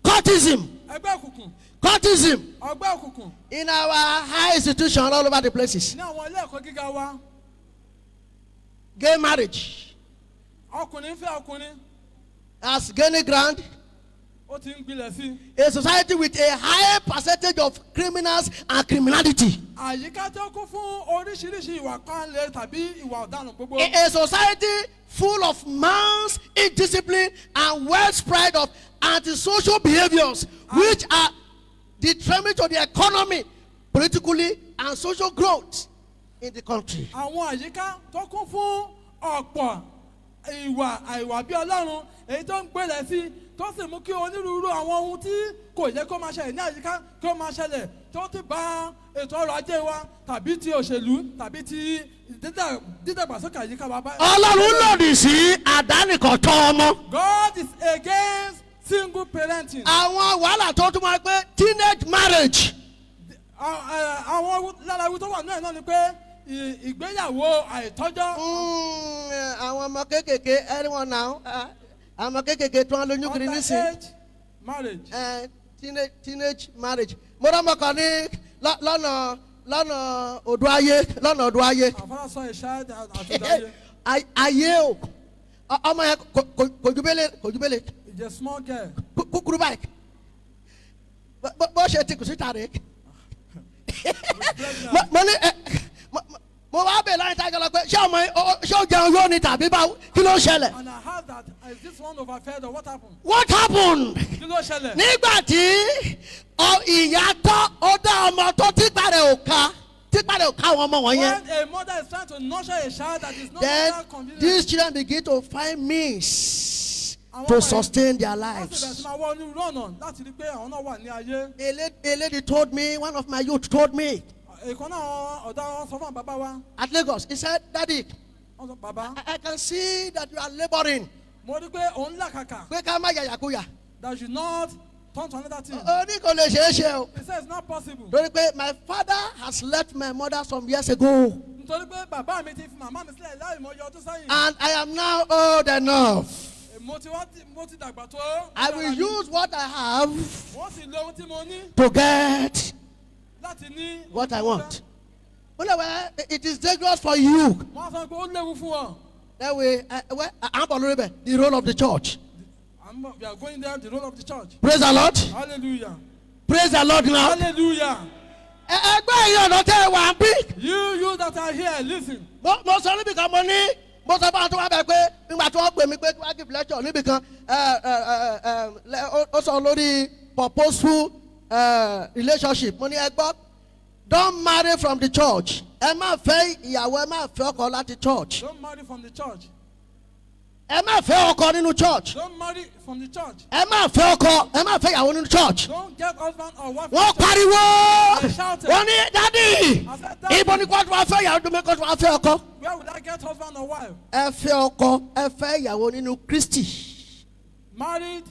Cultism.
Ẹgbẹ́ òkùnkùn.
Cultism.
Ọgbẹ́ òkùnkùn.
In our high institution all over the places.
Ní àwọn ilé ẹ̀kọ́ gíga wa.
Gay marriage
Ọkùnrin ń fẹ́ ọkùnrin.
has gaining ground.
Ó ti ń gbilẹ̀ sí i.
A society with a high percentage of criminals and criminality.
Àyíká tó kún fún oríṣiríṣi ìwà pánlẹ̀ tàbí ìwà ọ̀daràn gbogbo.
A society full of man's indiscipline and widespread of antisocial behaviors which are detrimental to the economy, politically and social growth in the country.
Àwọn àyíká tó kún fún ọ̀pọ̀ ìwà àìwà bí Ọlọ́run èyí tó ń gbélẹ̀ sí, tó sì mú kí onírúurú àwọn ohun tí kò yẹ kó máa ṣẹlẹ̀ ní àyíká kó máa ṣẹlẹ̀, tó ti bà ètò ọrọ̀ ajé wa tàbí ti òṣèlú tàbí ti dídàgbàsókè àyíká wa bá.
Ọlọ́run lòdì sí àdánìkọ̀tọ́ ọmọ.
God is against single parenting.
Àwọn wàhálà tó tún máa pé teenage marriage.
Àwọn lára ewu tó wà náà ni pé ìgbéyàwó àìtọ́jọ́.
Àwọn ọmọ kéékèèké, anyone now, àwọn ọmọ kéékèèké tó ń lóyún kiri nísìn.
Underage Marriage.
Teenage marriage. Mo rọ́ ọmọ kan ní lọ́nà odò ayé, lọ́nà odò ayé.
Our father saw a child at Odaye.
Ayé o, ọmọ yẹn kò ju bẹ́lẹ̀, kò ju bẹ́lẹ̀.
It's a small girl.
Kúkúrú báyìí. Bó ṣe ti kù síta rè é. Mo ní ẹ mo wá bẹ̀ láyé tájọ lọ pé ṣé ọmọ yìí ṣé ó jẹun yóò ní tàbí báwo, kí ló ń ṣẹlẹ̀?
And I heard that, is this one overfed or what happened?
What happened?
Kí ló ṣẹlẹ̀?
Nígbà tí ìyá tọ́ ó dá ọmọ tó típa rẹ̀ ò ká àwọn ọmọ wọ̀nyẹn.
When a mother is trying to nurture a child that is not
Then
longer convenient.
these children begin to find means
Àwọn
to
ọmọ yìí
sustain their
wọ́n sì bẹ̀rẹ̀ sí
lives.
máa wọ onírúurú ọ̀nà láti rí pé àwọn náà wà ní ayé.
A lady told me, one of my youth told me
Ìkan náà àwọn ọ̀dọ́ wọn sọ fún bàbá wa.
at Lagos, he said, "Daddy,
Wọ́n sọ, "Bàbá,
I can see that you are laboring."
mo rí pé òun làkàkà.
Pé ká má yàyàkuyà.
That you not turn to another thing.
Ó ní kò lè ṣeé ṣe o.
He said it's not possible.
Torí pé my father has left my mother some years ago.
Nítorí pé bàbá mi ti fi màmá mi sílẹ̀ láì mọye ọdún sẹ́yìn.
And I am now old enough.
Mo ti dàgbà tó.
I will use what I have
Wọ́n sì lo ohun tí mo ní
to get
láti ní
what I want. Well, it is dangerous for you.
Wọ́n sọ pé ó léwu fún ọ.
That way, well, I'm already the role of the church.
We are going there, the role of the church.
Praise the Lord.
Hallelujah.
Praise the Lord now.
Hallelujah.
Ẹgbẹ́ yìí ọ̀nà tẹ́ ẹ wà ń bí.
You that are here, listen.
Mo sọ níbi kan, mo ní mo sọ fún àwọn tó wá bẹ̀ pé nígbà tí wọ́n pè mí pé kí wọ́n give lecture níbi kan, ẹ ẹ ẹ ẹ ó sọ lórí purposeful relationship. Mo ní, ẹ gbọ́, don't marry from the church. Ẹ má fẹ́ ìyàwó, ẹ má fẹ́ ọkọ láti church.
Don't marry from the church.
Ẹ má fẹ́ ọkọ nínú church.
Don't marry from the church.
Ẹ má fẹ́ ọkọ, ẹ má fẹ́ ìyàwó nínú church.
Don't get husband or wife
Wọ́n
from the church.
pariwo.
They shouted.
Wọ́n ní, "Daddy,
I said, "Daddy."
ibo ni kò tó wá fẹ́ ìyàwó tó mi, kò tó wá fẹ́ ọkọ?
Where would I get husband or wife?
Ẹ fẹ́ ọkọ, ẹ fẹ́ ìyàwó nínú Kristi.
Married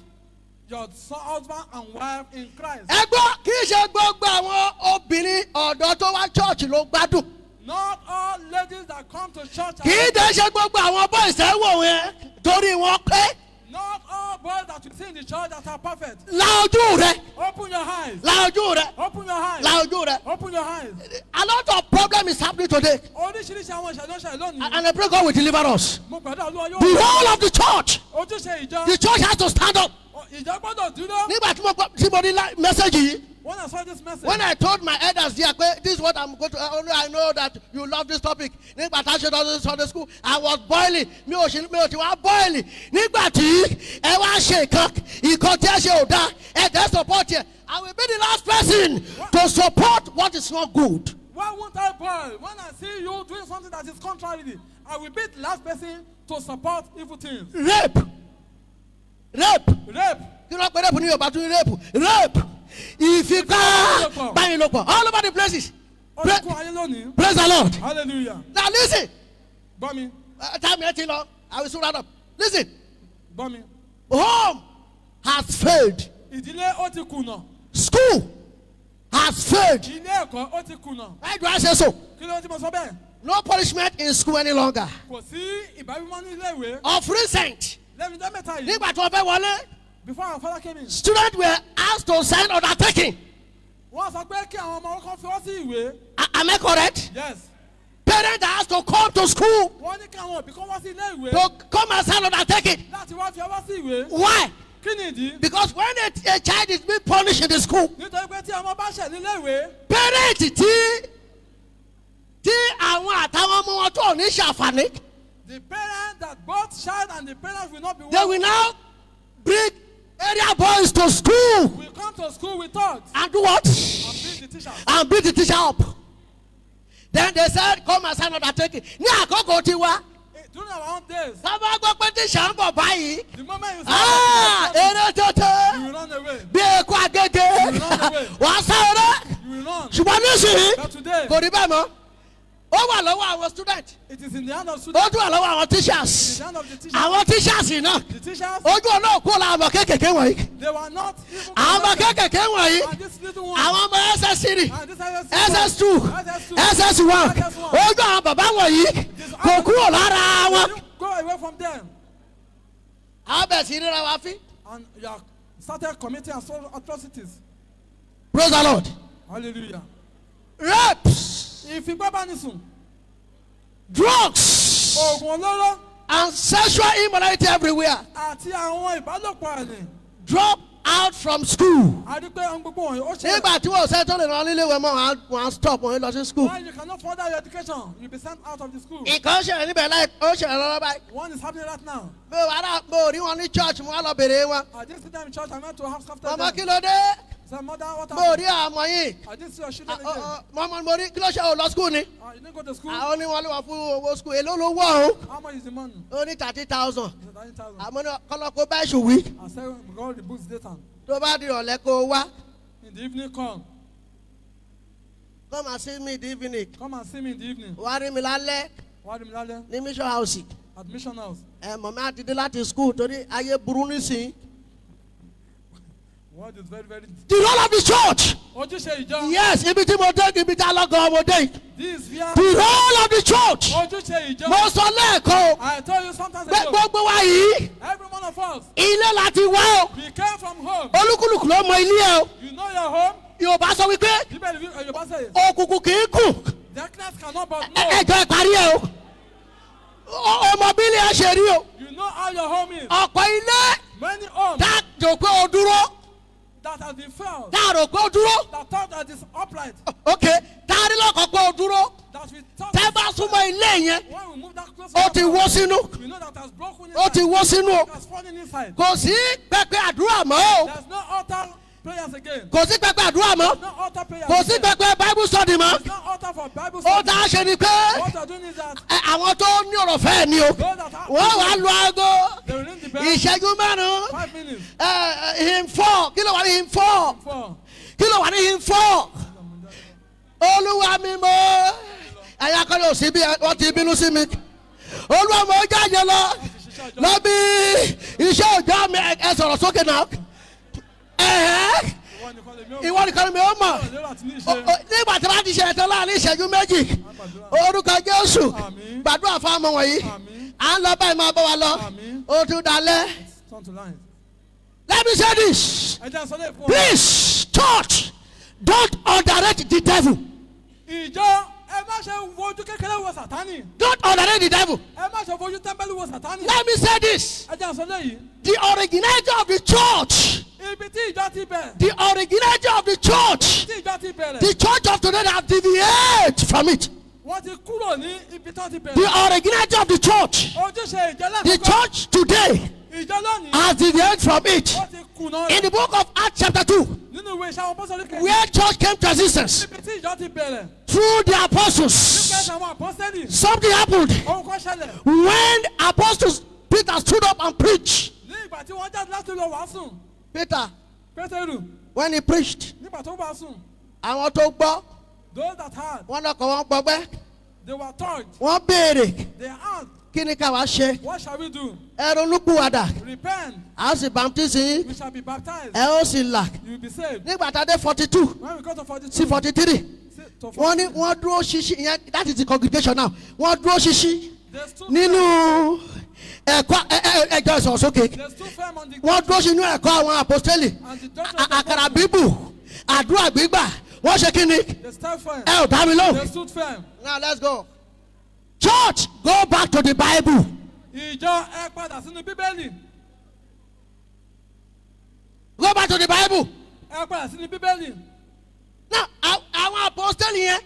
your son, husband and wife in Christ.
Ẹ gbọ́, kì í ṣe gbogbo àwọn obìnrin ọ̀dọ́ tó wá church ló gbádùn.
Not all ladies that come to church
Kì í
are
dẹ̀ ṣe gbogbo àwọn boys ẹ̀ wò yẹn torí wọn pé.
Not all boys that you see in the church that are perfect.
La ojú rẹ.
Open your eyes.
La ojú rẹ.
Open your eyes.
La ojú rẹ.
Open your eyes.
A lot of problem is happening today.
Oríṣiríṣi àwọn ìṣẹ̀lẹ̀ ló ń ṣẹlẹ̀ lónìí.
And I pray God will deliver us.
Mo gbàdúrà Olúwa yóò.
The whole of the church.
Ojúṣe ìjọ.
The church has to stand up.
Ìjọ gbọ́dọ̀ dúró.
Nígbà tí mo gbọ́ tí mo ní message yìí.
When I saw this message.
When I told my elders there pé this is what I'm going to, only I know that you love this topic. Nígbà tá a ṣe lọ́dún Sunday school, I was boiling. Mi ò ti wá boiling. Nígbà tí ẹ wá ṣe nǹkan, nǹkan tí ẹ ṣe ò dáa, ẹ dẹ́ support yẹ. I will be the last person to support what is not good.
Why won't I boil? When I see you doing something that is contrary, I will be the last person to support evil things.
Rape. Rape.
Rape.
Kí ló pé rape ní Yorùbá tún ní rape? Rape. Ìfipá bánilòpọ̀ all over the places.
Ó ti kún ayé lónìí.
Praise the Lord.
Hallelujah.
Now listen.
Gbọ́ mi.
Time yẹn ti lọ. I will soon round up. Listen.
Gbọ́ mi.
Home has failed.
Ìdílé ó ti kùnà.
School has failed.
Ilé ẹ̀kọ́ ó ti kùnà.
Why do I say so?
Kí ló ti mo sọ bẹ́ẹ̀?
No punishment in school any longer.
Kò sí ìbáwí ní ilé ìwé.
Of recent,
Lẹ́nu ọjọ́ mẹ́ta yìí.
nígbà tí wọ́n fẹ́ wọlé,
Before our father came in.
students were asked to sign undertaking.
Wọ́n sọ pé kí àwọn ọmọ kan fi wọ́n sí ìwé.
Am I correct?
Yes.
Parents are asked to come to school
Wọ́n ní kí àwọn òbí kan wá sí ilé ìwé.
to come and sign undertaking.
Láti wá fi ọwọ́ sí ìwé.
Why?
Kí ni ìdí?
Because when a child is being punished in the school,
Nítorí pé tí ọmọ bá ṣẹ̀ nílé ìwé.
parents tí àwọn àtàwọn ọmọ wọn tó ní ṣàǹfààní,
The parent that both child and the parent will not be
they will now bring area boys to school
will come to school with thugs
and do what?
And beat the teacher.
And beat the teacher up. Then they said, "Come and sign undertaking." Ní àkókò tiwa,
During our own days,
sábà gbọ́ pé teacher ń bọ̀ báyìí.
the moment you see
Ah, eré tètè
you will run away.
bí eku agége, wàá sá eré.
You will run.
Ṣùgbọ́n nísìnyí,
But today,
kò rí bẹ́ẹ̀ mọ́. Ó wà lọ́wọ́ àwọn student.
it is in the hand of
Ó
students.
tún wà lọ́wọ́ àwọn
In
teachers.
the hand of the teachers.
Àwọn teachers náà.
The teachers,
Ojú ọ̀nà òkú la àwọn kéékèèké wọ̀nyí.
they were not even
Àwọn ọmọ
connected.
kéékèèké wọ̀nyí.
And this little one,
Àwọn ọmọ SS3.
and this SS2,
SS2,
SS2,
SS1, ojú àwọn bàbá wọ̀nyí kò kúrò lára wọn.
You go away from them.
Àwọn bẹ̀ sí ríra wa fín.
And you are started committing atrocities.
Praise the Lord.
Hallelujah.
Rapes,
Ìfipábánisùn,
drugs,
oògùn olóró
and sexual immorality everywhere.
àti àwọn ìbálòpọ̀ àlè.
Drop out from school.
A rí pé ohun gbogbo wọ̀nyí ó ṣe.
Nígbà tí wọ́n ṣe tó lè rán nílé ìwé mọ́, wọ́n á stop, wọ́n lọ sí school.
When you cannot further your education, you be sent out of the school.
Ìkan ṣẹlẹ̀ níbẹ̀ láì ó ṣẹlẹ̀ lọ́wọ́ báyìí.
One is happening right now.
Mo wà á mo rí wọn ní church, mo wá lọ bèrè wọn.
I didn't see them in church. I went to house after
Màmá,
them.
kí ló dé?
Say, "Mother, what
Mo
happened?"
rí àwọn yìí.
I didn't see your children again.
Mọ́mọ́ mo rí, kí ló ṣe, ò lọ school ni?
You didn't go to school.
Àwọn ní wọn ló wà fún owó school. Èló ló wọ̀ ọ́?
How much is the money?
Ó ní 30,000.
He said, 30,000.
Àmọ́ ní kọ́lọ́kọ́ bá èṣù wí.
I said, "God rebukes Satan."
Tó bá di ìrọ̀lẹ́ kó o wá.
In the evening, come.
Come and see me in the evening.
Come and see me in the evening.
Wá rí mi lálẹ́
Wá rí mi lálẹ́.
ní mission house.
At mission house.
Ẹ mọ̀mọ́ á ti dé láti school torí ayé burú nísìnyí.
Word is very, very.
The role of the church.
Ojúṣe ìjọ.
Yes, ibi tí mo dé, ibi tí alọ́gàn mo dé.
This where.
The role of the church.
Ojúṣe ìjọ.
Mo sọ lẹ́ẹ̀kan o.
I told you sometimes
Pé
ago.
gbogbo wa yìí,
Every one of us,
ilé láti wá o.
we came from home.
Olúkúlùkù ló mọ ilé ẹ o.
You know your home.
Yorùbá sọ wípé
Bíbélì Yorùbá says,
òkùnkùn kì í kù.
darkness cannot but know.
Ẹjọ́ ẹ parí ẹ o. Ọmọ bí ilé ẹ ṣe rí o.
You know how your home is.
Ọ̀pọ̀ ilé
Many homes
tá a rò pé o dúró.
that has been failed,
Tá a rò pé o dúró.
that thought that is upright,
Ok, tá a rí lọ́kàn pé o dúró.
that we thought
Tẹ́ bá súnmọ́ ilé yẹn,
when we move that closer,
ó ti wó sínú.
we know that has broken
Ó
inside.
ti wó sínú o.
It has fallen inside.
Kò sí pẹpẹ àdúrà mọ́ o.
There's no altar prayers again.
Kò sí pẹpẹ àdúrà mọ́.
No altar prayers
Kò sí
again.
pẹpẹ Bible study mọ́.
There's no altar for Bible
Ó
study.
tá a ṣe ni pé
What we are doing is that
àwọn tó ní ọ̀rọ̀ fẹ́ ni o.
those that have
Wọ́n wàá lu aago
they will ring the bell
ìṣẹ́jú 5.
5 minutes.
Hymn 4, kí ló wà ní hymn 4?
4.
Kí ló wà ní hymn 4? Olúwa mi mọ́ ẹ̀yà kan ló sí bí wọ́n ti bínú sí mi. Olúwa mo jáde lọ lọ bí iṣẹ́ òjò mi. Ẹ sọ̀rọ̀ sókè náà. Ẹ̀hẹ́.
Ìwọ nìkan lèmi ò
Ìwọ nìkan ni mi ò mọ̀.
Lérò àti ní ìṣe.
Nígbà tí wọ́n ti ṣe ẹ̀tọ́ láàrin ìṣẹ́jú 2, orúkọ Jésù,
Àmín.
gbàdúrà fún ọmọ wọ̀nyí.
Àmín.
À ń lọ báyìí, máa bọ́ wa lọ.
Àmín.
Ó tún dalẹ̀.
Turn to line.
Let me say this.
Ẹ jẹ́ n sọ lè fún ọ.
Please, church, don't underrate the devil.
Ìjọ, ẹ má ṣe wojú kékeré wo Sátánì.
Don't underrate the devil.
Ẹ má ṣe fojú tẹ́ḿbẹ́lú wo Sátánì.
Let me say this.
Ẹ jẹ́ n sọ léyìí.
The originator of the church,
Ibi tí ìjọ ti bẹ̀rẹ̀.
the originator of the church,
Tí ìjọ ti bẹ̀rẹ̀.
the church of today have deviated from it.
Wọ́n ti kúrò ní ibi tó ti
The
bẹ̀rẹ̀.
originator of the church,
Ojúṣe ìjọ
the
lákòókò.
church today
Ìjọ lónìí.
has deviated from it.
Wọ́n ti kùnà
In
rẹ̀.
the book of Acts chapter 2,
Nínú ìwé iṣẹ́ àwọn apọ́sítélì kejì.
where church came to existence
Ibi tí ìjọ ti bẹ̀rẹ̀.
through the apostles,
Nípasẹ̀ àwọn apọ́sítélì.
something happened
Ohun kan ṣẹlẹ̀.
when apostles Peter stood up and preached.
Ní ìgbà tí wọ́n jáde láti lọ wàásù.
Peter,
Pétérù.
when he preached,
Nígbà tó wàásù.
àwọn tó gbọ́,
Those that heard,
wọ́n lọ́kọ̀ wọn gbọgbẹ́,
they were touched.
wọ́n béèrè,
They asked,
kí ni ká wá ṣe?
"What shall we do?"
Ẹ ronúpìwàdà,
Repent,
a ó sì baptisi yín,
we shall be baptized.
ẹ ó sì là.
You will be saved.
Nígbà tá a dé 42
When we go to 42,
sí 43,
to
wọ́n ní wọ́n dúró ṣinṣin ìyẹn, that is the congregation now, wọ́n dúró ṣinṣin
They stood
nínú ẹ̀kọ́ ẹjọ́ ìsọ̀rọ̀ sókè.
They stood firm on the
Wọ́n dúró sínú ẹ̀kọ́ àwọn àpọ́stélì.
and the doctrine of the
Àkàrà
apostles.
bíbù, àdúrà gbígbà, wọ́n ṣe kí ni?
They stood firm.
Ẹ ò dá mi
They
lóhùn.
stood firm.
Now let's go. Church, go back to the Bible.
Ìjọ, ẹ padà sínú Bíbélì.
Go back to the Bible.
Ẹ padà sínú Bíbélì.
Now àwọn àpọ́stélì yẹn,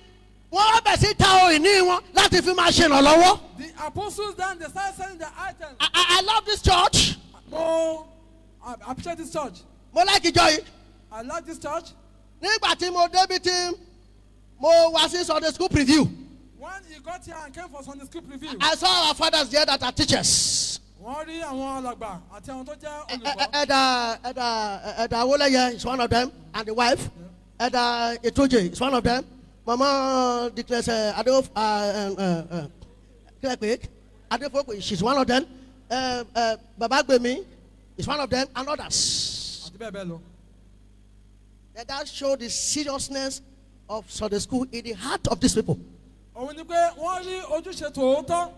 wọ́n wá bẹ̀ sí ta ohun ìní wọn láti fi máa ṣe ìrànlọ́wọ́.
The apostles then, they started selling their items.
I love this church.
Mo I appreciate this church.
Mo like ìjọ yìí.
I like this church.
Nígbà tí mo débi tí mo wá sí Sunday school preview,
When he got here and came for Sunday school preview,
I saw our fathers there that are teachers.
wọ́n rí àwọn alàgbà àti àwọn tó jẹ́ olùkọ́.
Elder Awoleye is one of them, and the wife. Elder Etoje is one of them. Mama declares Adeof, Adefoko, she's one of them. Baba Gbemi is one of them, and others.
Àti bẹ́ẹ̀ bẹ́ẹ̀ lọ.
And that show the seriousness of Sunday school in the heart of these people.
Òun ni pé wọ́n rí ojúṣe tòótọ́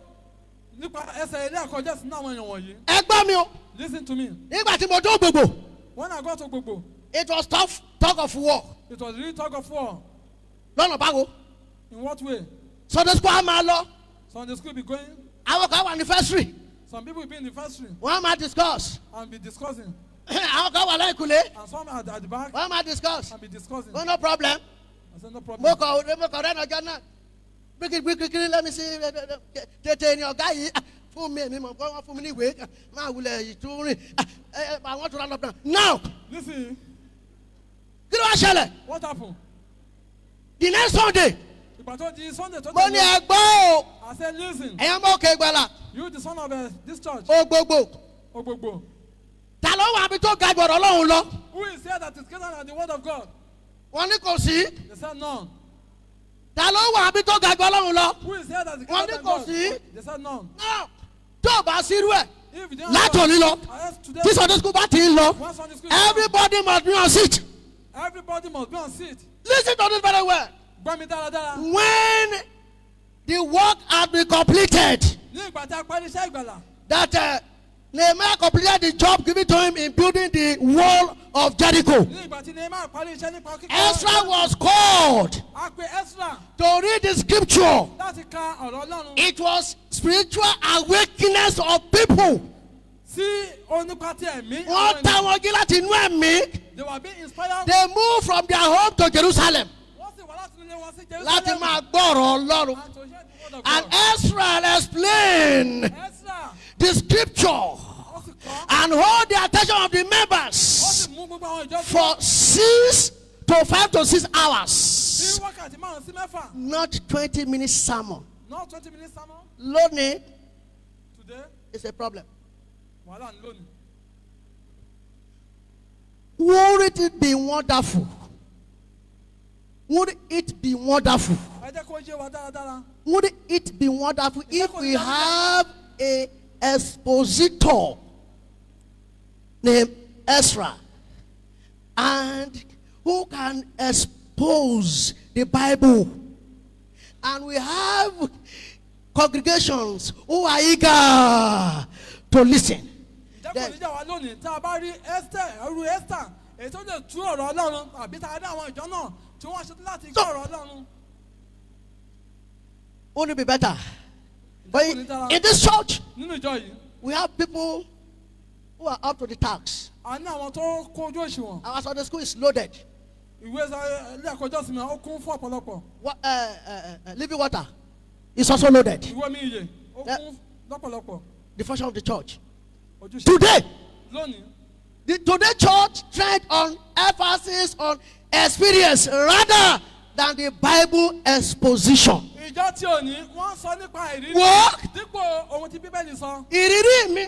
nípa ẹsẹ̀ ilé ẹ̀kọ́ jẹ́ sínú àwọn èèyàn wọ̀nyí.
Ẹ gbọ́ mi o,
Listen to me.
nígbà tí mo dó gbogbo,
When I got to Gbogbo,
it was tough talk of war.
It was really talk of war.
Lọ́nà báwo?
In what way?
Sunday school á máa lọ.
Sunday school be going.
Àwọn kan wà ní vestry.
Some people will be in the vestry
Wọ́n á máa discuss.
And be discussing.
Àwọn kan wà lẹ́yìnkùlé.
And some at the back
Wọ́n á máa discuss.
And be discussing.
No, no problem.
I said, no
Mo
problem.
kọ̀ mo kọ̀ rẹ́nu ọjọ́ náà. Gbígbígbígbí, let me see. Tètè ni ọ̀gá yìí fún mi, èmi mọ̀ pé wọ́n fún mi ní ìwé máa wulẹ̀ ìtúrìn. I want to round up now. Now,
Listen,
kí ló wá ṣẹlẹ̀?
What happened?
The next Sunday,
Ìgbà tó di Sunday tó
mo ní ẹ gbọ́ o.
I said, listen,
Ẹ̀yin ọmọ òkè ìgbàlà,
you the son of this church,
Ògbógbò.
Ogbogbo.
Ta ló wà níbi tó ga gbọ̀dọ̀ Ọlọ́run lọ?
Who is here that is greater than the word of God?
Wọ́n ní kò sí.
They said none.
Ta ló wà níbi tó ga gbọ̀dọ̀ Ọlọ́run lọ?
Who is here that is
Wọ́n
greater
ní
than
kò
God?
sí.
They said none.
Now, tó o bá sírú ẹ̀,
If you don't
láti òní lọ,
today,
tí Sunday school bá ti ń lọ,
when Sunday school is
everybody must be on seat.
Everybody must be on seat.
Listen to this very well.
Gbọ́ mi dáradára.
When the work had been completed,
Ní ìgbà tí a parí iṣẹ́ ìgbàlà,
that Nehemiah completed the job given to him in building the wall of Jericho,
ní ìgbà tí Nehemiah parí iṣẹ́ nípa kíkọ́,
Ezra was called
a pe Ezra
to read the scripture.
Láti ka ọ̀rọ̀ Ọlọ́run.
It was spiritual awakening of people.
Sí onípa ti ẹ̀mí.
Wọ́n
Àwọn
ta
ènìyàn.
wọn jí láti inú ẹ̀mí.
They were being inspired.
They moved from their home to Jerusalem
Wọ́n sì wá láti ilé wọn sí
láti
Jerusalem.
máa gbọ́ ọ̀rọ̀ Ọlọ́run.
And to hear the word of
And
God.
Ezra explained
Ezra,
the scripture
ó sì kọ́.
And hold the attention of the
Ó
members
sì mú gbogbo àwọn ìjọ
for 6 to 5 to 6
sí
hours.
wákàtí márùn-ún sí mẹ́fà.
Not 20 minutes sermon.
Not 20 minutes sermon.
Lónìí
Today,
is a problem.
Wàhálà ní lónìí.
Won't it be wonderful? Would it be wonderful?
Ẹ jẹ́ kó yé wa dáradára.
Would it be wonderful if we have a expositor named Ezra and who can expose the Bible? And we have congregations who are eager to listen.
Ǹjẹ́ kò ní jà wá lónìí tá a bá rí Esther, ẹrú Esther, èyí tó lè tú ọ̀rọ̀ Ọlọ́run àbí tá a rí àwọn ìjọ náà tí wọ́n ṣetán láti gbọ́ ọ̀rọ̀ Ọlọ́run.
Wouldn't it be better? But in this church,
Nínú ìjọ yìí,
we have people who are up to the task.
A ní àwọn tó kójú òṣùwọ̀n.
Our Sunday school is loaded.
Ìwé ilé ẹ̀kọ́ ìjọsìn mi ó kún fún ọ̀pọ̀lọpọ̀.
Living water is also loaded.
Ìwé omi ìyè ó kún lọ́pọ̀lọpọ̀.
The function of the church.
Ojúṣe.
Today,
Lónìí,
the today church trend on emphasis on experience rather than the Bible exposition.
Ìjọ tí ò ní wọ́n sọ nípa ìrírí
Wo?
Dípò ohun tí Bíbélì sọ.
Ìrírí mi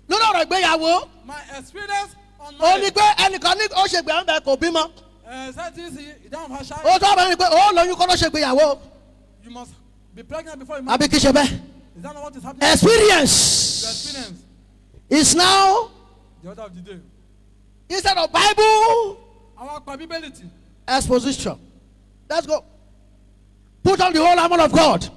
lórí ọ̀rọ̀ ìgbéyàwó,
My experience on
ó ní
marriage.
pé ẹnìkan ní ó ṣe ìgbéyàwó bẹ́ẹ̀ kò bímọ.
Ẹ sẹ́ńtì ìdáhùn fàṣà.
Ó tọ́ ọ̀rọ̀ ni pé ó lóyún kó ló ṣe ìgbéyàwó.
You must be pregnant before you marry.
Àbí kí ṣe bẹ́ẹ̀?
Is that not what is happening?
Experience
Your experience.
Is now
The order of the day.
instead of Bible
Àwọn apá Bíbélì tì.
Exposition. Let's go. Put on the whole armor of God.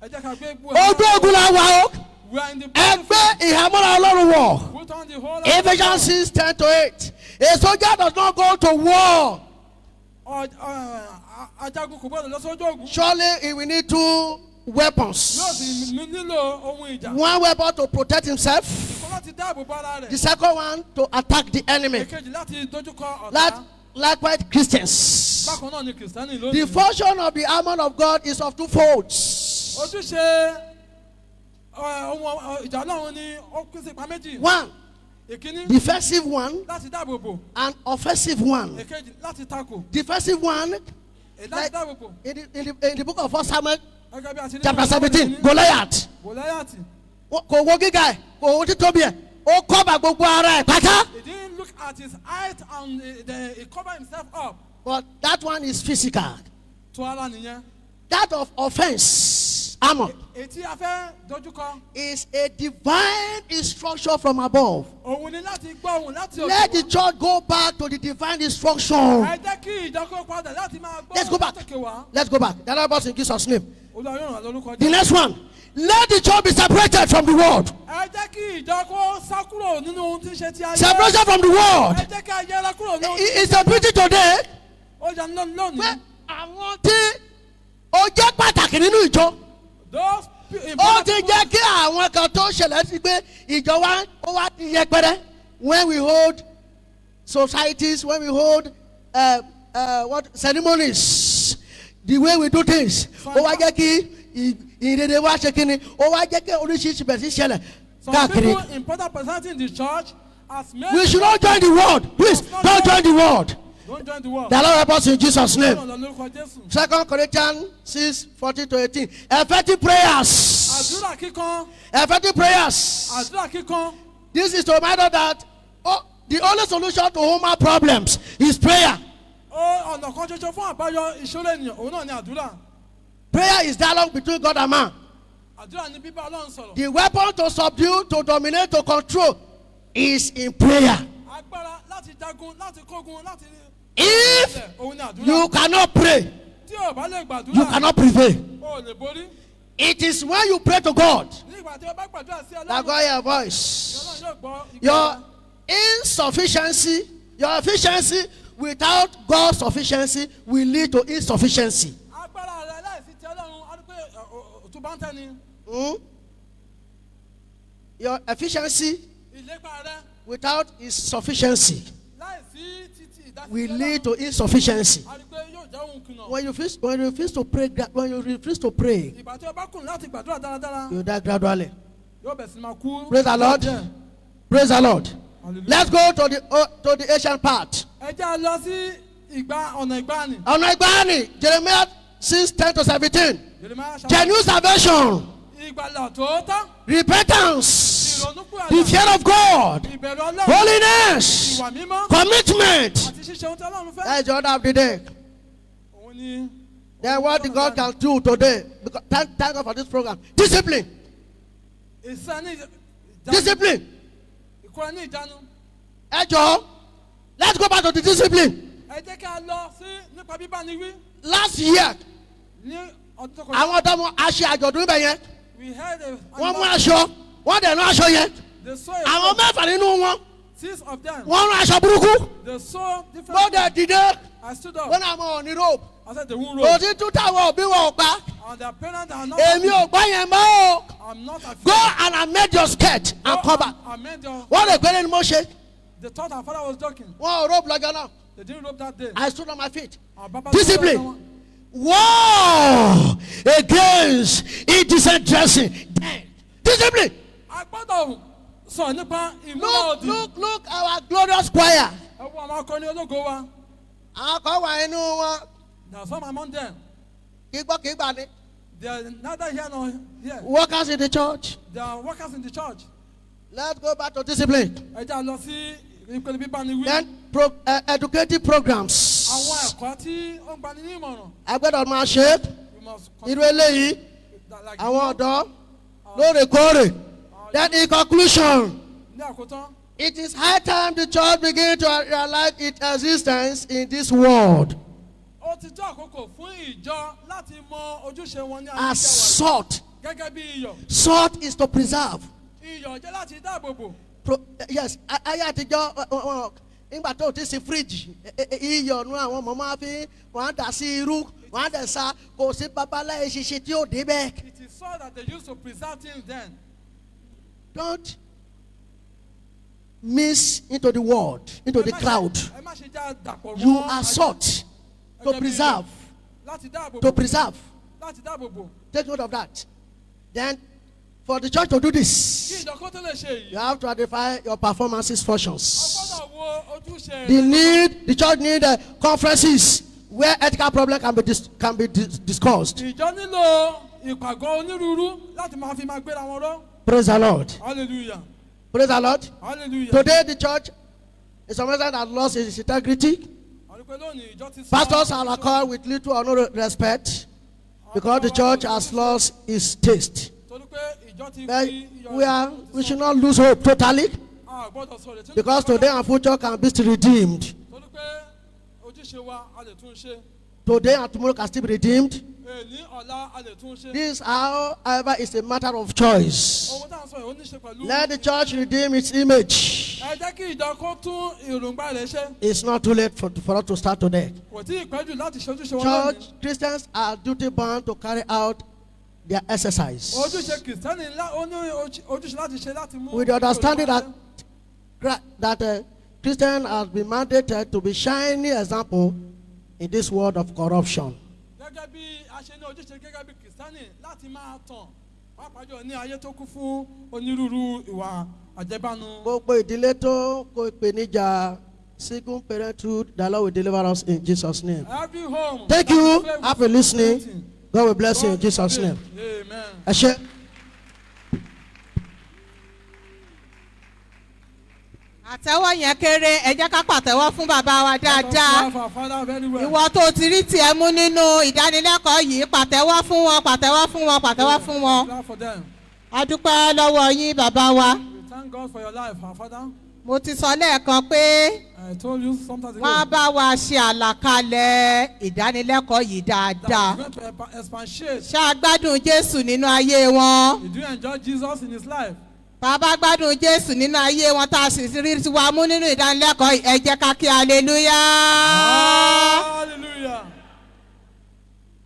Ẹ jẹ́ ká gbé egbò.
Ojú ogun la wà o.
We are in the
Ẹ gbé ìhámọ́ra Ọlọ́run wọ̀.
Put on the whole
Ephesians 6:10-8. A soldier does not go to war.
Ajagun kò gbọ́dọ̀ lọ sójú ogun.
Surely he will need two weapons.
Yóò sì nílò ohun ìjà.
One weapon to protect himself.
Ìkan láti dáàbò bo ara
The
rẹ̀.
second one to attack the enemy.
Èkejì láti dojúkọ ọ̀tá.
Likewise, Christians.
Bákan náà ni Kìrìsìtẹ́nì
The
lónìí.
function of the armor of God is of two folds.
Ojúṣe ẹ, ohun ìjà Ọlọ́run ni ó pín sí ipa méjì.
One,
Ìkíní
defensive one
láti dáàbò bò.
and offensive one.
Èkejì láti takò.
Defensive one,
Èyí láti dáàbò bò.
in the book of First Samuel,
Gẹ́gẹ́ bí a ti ní
chapter 17, Goliath.
Gòláyàtì.
Kò wo gíga ẹ̀, kò wo títóbi ẹ̀, ó cover gbogbo ara ẹ̀ pátá.
He didn't look at his height and he covered himself up.
But that one is physical.
Tó ara nìyẹn.
That of offense, armor,
Èyí tí a fẹ́ dojúkọ.
Is a divine instruction from above.
Òun ni láti gbọ́ ohùn láti òkè
Let the
wá.
church go back to the divine instruction.
Ẹ jẹ́ kí ìjọ kó padà láti máa gbọ́
Let's go
ohùn
back.
látòkè wá.
Let's go back. The other in Jesus' name.
Olúwa yóò ràn wá lórúkọ
The
Jésù.
next one. Let the church be separated from the world.
Ẹ Ẹ jẹ́ kí ìjọ kó sá kúrò nínú ohun tí ń ṣe ti ayé.
Separation from the world.
Ẹ jẹ́ kí a yẹra kúrò nínú ohun tí
It's a pity today
ó yà ní lónìí.
pé àwọn tí ó jẹ́ pàtàkì nínú ìjọ,
Those
ó ti
important
jẹ́ kí àwọn kan tó ṣẹlẹ̀ sí pé ìjọ wa ó wá di yẹpẹrẹ. When we hold societies, when we hold what ceremonies, the way we do things, ó wá jẹ́ kí ìrere wa ṣe kíni, ó wá jẹ́ kí oríṣiríṣi bẹ̀rẹ̀ sí ṣẹlẹ̀
Some
káàkiri.
people, important personality in the church, has made.
We should not join the world. Please don't join the world.
Don't join the world.
The Lord help us in Jesus' name.
Ọlọ́run lórúkọ Jésù.
2 Corinthians 6:14 to 18. Effective prayers.
Àdúrà kíkan.
Effective prayers.
Àdúrà kíkan.
This is to remind us that, oh, the only solution to human problems is prayer.
Ó ọ̀nà kan ṣoṣo fún àbáyọ ìṣòro ènìyàn, òun náà ni àdúrà.
Prayer is dialogue between God and man.
Àdúrà ni bíbá Ọlọ́run sọ̀rọ̀.
The weapon to subdue, to dominate, to control is in prayer.
Agbára láti jagun, láti kógun, láti.
If
Òun ni àdúrà.
you cannot pray,
Tí o bá lè gbàdúrà,
you cannot prevail.
o ò lè borí.
It is when you pray to God
Nígbà tí o bá gbàdúrà sí
that
Ọlọ́run,
God hear your voice.
Ọlọ́run yóò gbọ́ ìgbà
Your
rẹ.
insufficiency, your efficiency without God's sufficiency will lead to insufficiency.
Agbára rẹ láìsí ti Ọlọ́run, á ní pé òtún bá ń tẹ́ni.
Your efficiency
Ìlépa rẹ
without his sufficiency
láìsí títí ìdásí
will
ti
lead
Ọlọ́run,
to insufficiency.
á rí pé yóò jẹ́ ohun kùnà.
When you refuse to pray,
Ìgbà tí o bá kùnà láti gbàdúrà dáradára,
you die gradually.
yóò bẹ̀ sí máa kú.
Praise the Lord. Praise the Lord.
Hallelujah.
Let's go to the ancient part.
Ẹ jẹ́ a lọ sí ìgbà ọ̀nà ìgbàanì.
Ọ̀nà ìgbàanì, Jeremiah 6:10 to 17.
Jeremiah chapter-
Genuine salvation,
Ìgbàlà tòótọ́,
repentance,
ìrònúpìwàdà,
the fear of God,
ìbẹ̀rù Ọlọ́run,
holiness,
ìwà mímọ́,
commitment.
àti ṣíṣe ohun tí Ọlọ́run fẹ́.
That is the order of the day.
Òun ni.
Then what the God can do today, because thank God for this program. Discipline,
Ìsẹ́ ní ìjánu.
discipline.
Ìkóra ní ìjánu.
Ẹ jọ̀ọ́, let's go back to the discipline.
Ẹ jẹ́ kí a lọ sí nípa bíbáni wí
Last year,
ní ọdún tó kọjá.
àwọn ọ̀dọ́ wọn a ṣe àjọ̀dún ibẹ̀ yẹn.
We had a.
Wọ́n mú aṣọ, wọ́n dẹ̀ rán aṣọ yẹn.
They saw a
Àwọn mẹ́fà nínú wọn,
Six of them.
wọ́n rán aṣọ burúkú.
They saw different.
Wọ́n dẹ̀ dìde,
I stood up.
wọ́n náà mọ̀ ní rope.
I said they won't rope.
Òtítù táwọn òbí wọn ò gbà.
And their parents are not.
Èmi ò gbọ́ yẹn mọ́ o.
I'm not afraid.
Go and amend your skirt and
Go
come back.
and amend your.
Wọ́n lè gbélé ni mo ṣe.
They thought our father was joking.
Wọ́n ò rope lọ́jọ́ náà.
They didn't rope that day.
I stood on my feet.
Our Baba
Discipline. War against indecent dressing. Discipline.
A gbọ́dọ̀ sọ nípa ìmúra
Look,
òdì.
look, look, our glorious choir.
Ẹ wo àwọn akọni ológo wa.
Àwọn kan wà inú wọn.
There are some among them.
Kígbọ́ kígbà ni.
They are neither here nor here.
Workers in the church.
They are workers in the church.
Let's go back to discipline.
Ẹ jẹ́ a lọ sí ìpele bíbáni wí.
Then educative programs.
Àwọn ẹ̀kọ́ tí ó ń gbani ní ìmọ̀ràn.
A gbọ́dọ̀ máa ṣe é.
We must
Irú eléyìí,
like
àwọn ọ̀dọ́ lóòrèkóòrè. Then in conclusion,
Ní àkótán,
it is high time the church begin to realize its existence in this world
ó ti tó àkókò fún ìjọ láti mọ ojúṣe wọn ní ayé
as
tí a wà yìí.
salt.
Gẹ́gẹ́ bí iyọ̀.
Salt is to preserve.
Iyọ̀ jẹ́ láti dáàbò bò.
Yes, ayé àtijọ́, nígbà tó o ti sí fíríjì, iyọ̀ nu àwọn ọmọ máa fi wọ́n á dà sí irú, wọ́n á dẹ̀ sa, kò sí babaláyé ṣiṣẹ́ tí ó dé bẹ́ẹ̀.
It is salt that they used to preserve things then.
Don't mix into the world, into the
Ẹ má ṣe-
crowd.
Ẹ má ṣe já dàpọ̀
You
mọ́
are
ayé.
salt to
Gẹ́gẹ́ bí iyọ̀.
preserve,
Láti dáàbò
to
bò.
preserve.
Láti dáàbò bò.
Take note of that. Then, for the church to do
Kí
this,
ìjọ kó tó lè ṣe èyí,
you have to identify your performances functions.
O gbọ́dọ̀ wo ojúṣe
The
rẹ.
need, the church need conferences where ethical problem can be discussed.
Ìjọ nílò ìpàgọ́ onírúurú láti máa fi máa gbéra wọn ró.
Praise the Lord.
Hallelujah.
Praise the Lord.
Hallelujah.
Today the church is something that has lost its integrity.
Àrí pé lónìí ìjọ ti sọ.
Pastors are accorded with little or no respect because the church has lost its taste.
Torí pé ìjọ ti
But
fi iyọ̀
we should not lose hope totally
A gbọ́dọ̀ sọ ìrètí nù.
because today and future can be still redeemed.
Torí pé ojúṣe wa a lè tún ṣe.
Today and tomorrow can still be redeemed.
Èní ọ̀la a lè tún ṣe.
This, however, is a matter of choice.
Ohun tá à ń sọ yìí ó ní ṣe pẹ̀lú.
Let the church redeem its image.
Ẹ jẹ́ kí ìjọ kó tún èròǹgbà rẹ̀ ṣe.
It's not too late for us to start today.
Kò tí ì pẹ́ jù láti ṣe ojúṣe wọn lónìí.
Church Christians are duty bound to carry out their exercise.
Ojúṣe Kìrìsìtẹ́nì ńlá ó ní ojúṣe láti ṣe láti mú.
With the understanding that Christian has been mandated to be shining example in this world of corruption.
Gẹ́gẹ́ bí a ṣe ní ojúṣe gẹ́gẹ́ bí Kìrìsìtẹ́nì láti máa tàn, pàápàá jùlọ ní ayé tó kún fún onírúurú ìwà àjẹbánu.
Gbogbo ìdílé tó kó ìpèníjà single parenthood, the Lord will deliver us in Jesus' name.
Every home.
Thank
that
you.
is filled
Happy
with
listening.
parenting.
God will bless you in
God
Jesus' name.
Amen.
Ẹ ṣé.
Àtẹ́wọ́ yẹn kéré, ẹ jẹ́ ká pàtẹ́wọ́ fún bàbá wa
Let us
dáadáa.
clap our Father very well.
Ìwọ tó ti rí tiẹ̀ mú nínú ìdánilẹ́kọ̀ọ́ yìí, pàtẹ́wọ́ fún wọn, pàtẹ́wọ́ fún wọn, pàtẹ́wọ́ fún wọn.
Clap for them.
A dúpẹ́ lọ́wọ́ yín, bàbá wa.
We thank God for your life, our Father.
Mo ti sọ lẹ́ẹ̀kan pé
I told you sometimes ago
wọ́n á bá wa ṣe àlàkalẹ̀ ìdánilẹ́kọ̀ọ́ yìí
that
dáadáa.
we're going to expatiate.
Ṣá a gbádùn Jésù nínú ayé wọn?
Did you enjoy Jesus in his life?
Tá a bá gbádùn Jésù nínú ayé wọn, tá a sì rí tiwa mú nínú ìdánilẹ́kọ̀ọ́ yìí, ẹ jẹ́ ká kí hallelujah.
Hallelujah.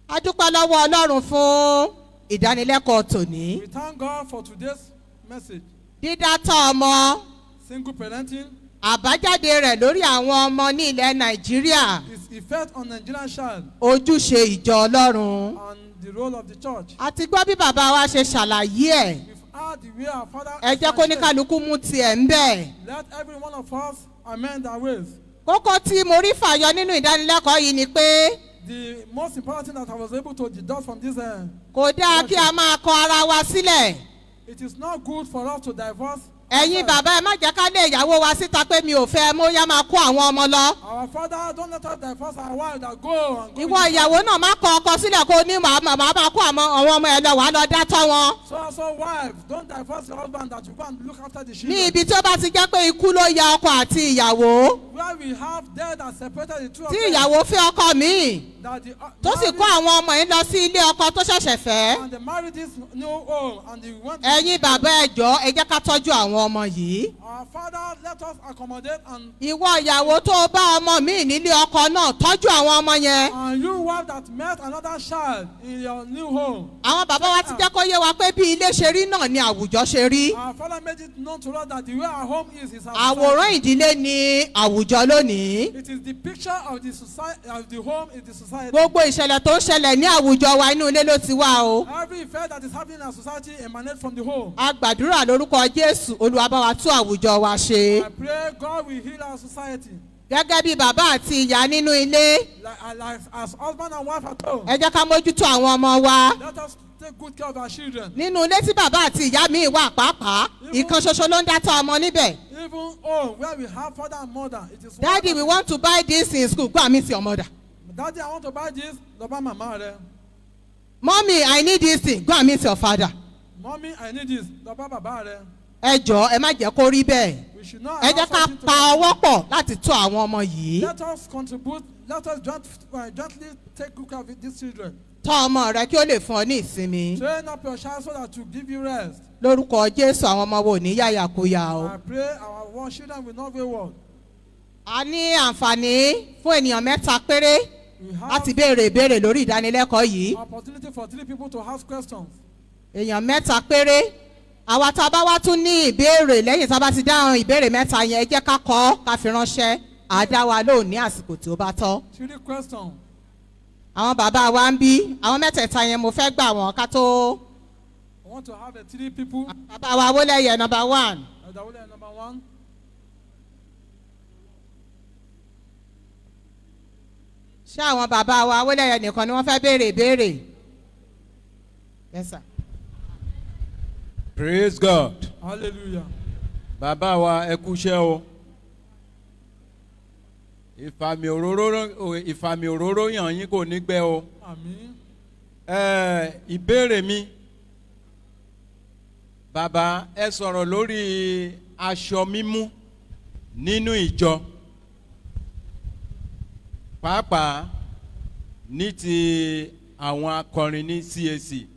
A dúpẹ́ lọ́wọ́ Ọlọ́run fún ìdánilẹ́kọ̀ọ́ tòní.
We thank God for today's message.
Dídátọ́ ọmọ,
Single parenting,
àbájáde rẹ̀ lórí àwọn ọmọ ní ilẹ̀ Nàìjíríà,
its effect on Nigerian child,
ojúṣe ìjọ Ọlọ́run.
and the role of the church.
A ti gbọ́ bí bàbá wa ṣe ṣàlàyé ẹ̀.
We've heard the way our Father
Ẹ jẹ́ kó ní
expatiated.
kálukú mú tiẹ̀ ń bẹ̀.
Let every one of us amend our ways.
Kókó tí mo rí fàyọ nínú ìdánilẹ́kọ̀ọ́ yìí ni pé
The most important thing that I was able to deduct from this,
kò dáa kí a máa kọ ara wa sílẹ̀.
it is not good for us to divorce.
Ẹ̀yin
ourselves.
bàbá, ẹ má jẹ́ ká lé ìyàwó wa síta pé mi ò fẹ́ ẹ mọ́, yá máa kó àwọn ọmọ lọ.
Our father, don't let us divorce our wife that go and go
Ìwọ
with the-
ìyàwó náà, má kọ ọkọ sílẹ̀ kó ní màá màá máa kó àwọn ọmọ ẹ lọ, wàá lọ dá tọ́ wọn.
So also wife, don't divorce your husband that you go and look after the
Ní
children.
ibi tí ó bá ti jẹ́ pé ikú ló ya ọkọ àti ìyàwó,
Where we have dead and separated the two of
tí
them,
ìyàwó fẹ́ ọkọ míì,
that the
tó sì kó àwọn ọmọ yìí lọ sí ilé ọkọ tó ṣẹ̀ṣẹ̀ fẹ́.
and they marry this new home and they went.
Ẹ̀yin bàbá, ẹ jọ̀ọ́, ẹ jẹ́ ká tọ́jú àwọn ọmọ yìí.
Our father, let us accommodate and
Ìwọ ìyàwó tó bá ọmọ míì nílé ọkọ náà, tọ́jú àwọn ọmọ yẹn.
And you wife that met another child in your new home.
Àwọn bàbá wa ti jẹ́ kó yé wa pé bí ilé ṣe rí náà ni àwùjọ ṣe rí.
Our father made it known to us that the way our home is our
Àwòrán
society.
ìdílé ni àwùjọ lónìí.
It is the picture of the society of the home in the society.
Gbogbo ìṣẹ̀lẹ̀ tó ń ṣẹlẹ̀ ní àwùjọ wa, inú ilé ló ti wá o.
Every effect that is happening in our society emanates from the home.
A gbàdúrà lórúkọ Jésù, Olúwa bá wa tún àwùjọ wa ṣe.
I pray God will heal our society.
Gẹ́gẹ́ bí bàbá àti ìyá nínú ilé,
Like as husband and wife at home,
ẹ jẹ́ ká mójútó àwọn ọmọ wa.
let us take good care of our children.
Nínú ilé tí bàbá àti ìyá mi wà pàápàá, ìkan ṣoṣo ló ń dátọ́ ọmọ níbẹ̀.
Even home where we have father and mother, it is one
"Daddy, we want to buy this in school." "Go and meet your mother."
"Daddy, I want to buy this." "Lọ bá màmá rẹ."
"Mommy, I need this thing." "Go and meet your father."
"Mommy, I need this." "Lọ bá bàbá rẹ."
Ẹ jọ̀ọ́, ẹ má jẹ́ kó rí bẹ́ẹ̀.
We should not
Ẹ
allow
jẹ́ ká
something to
pa ọwọ́ pọ̀ láti tó àwọn ọmọ yìí.
Let us contribute. Let us jointly take good care of these children.
Tọ́ ọmọ rẹ kí ó lè fún ọ ní ìsinmi.
Train up your child so that to give you rest.
Lórúkọ Jésù, àwọn ọmọ wo ní yàyàkuyà o.
I pray our one children will not wayward.
A ní àǹfààní fún ènìyàn mẹ́ta péré
We have
láti béèrè ìbéèrè lórí ìdánilẹ́kọ̀ọ́ yìí.
Opportunity for three people to ask questions.
Èèyàn mẹ́ta péré. Àwa tá a bá wá tún ní ìbéèrè lẹ́yìn tá a bá ti dáhùn ìbéèrè mẹ́ta yẹn, ẹ jẹ́ ká kọ ká fi ránṣẹ́, àdá wa lóhùn ní àsìkò tí ó bá tọ́.
Three questions.
Àwọn bàbá wa ń bí, àwọn mẹ́tẹ̀ẹ̀ta yẹn, mo fẹ́ gbà wọ́n ká tó.
I want to have the three people.
Bàbá wa Wólẹ́yẹ, number one.
Dawule, number one.
Ṣé àwọn bàbá wa Wólẹ́yẹ nìkan ni wọ́n fẹ́ béèrè ìbéèrè? Yes, sir.
Praise God.
Hallelujah.
Bàbá wa, ẹ kúṣẹ́ o. Ìfàmì òróró yàn yín kò ní gbẹ o.
Àmín.
Ìbéèrè mi, bàbá, ẹ sọ̀rọ̀ lórí aṣọ mímú nínú ìjọ, pàápàá ní ti àwọn akọrin ní CAC.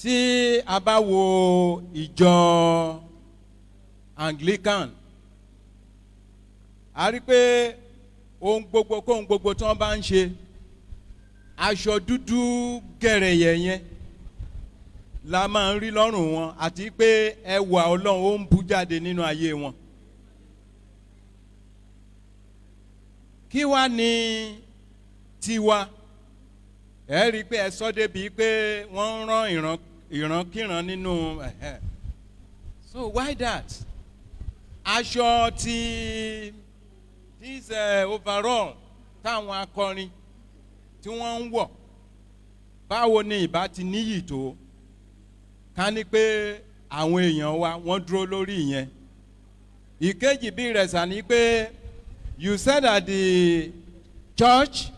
Tí a bá wo ìjọ Anglican, a rí pé ohun gbogbo kóhun gbogbo tí wọ́n bá ń ṣe, aṣọ dúdú gẹ̀rẹ̀yẹ̀ yẹn la máa ń rí lọ́rùn wọn, àti pé ẹwà Ọlọ́run ó ń bú jáde nínú ayé wọn. Kí wá ní tiwa? Ẹ rí i pé ẹ sọ débi pé wọ́n ń rán ìran ìrankíran nínú ẹ̀hẹ́. So why that? Aṣọ ti this overall táwọn akọrin tí wọ́n ń wọ̀, báwo ni ìbá ti níyì tó ká ní pé àwọn èèyàn wa wọ́n dúró lórí ìyẹn? Ìkejì bí rẹ̀ sà ní pé you said that the church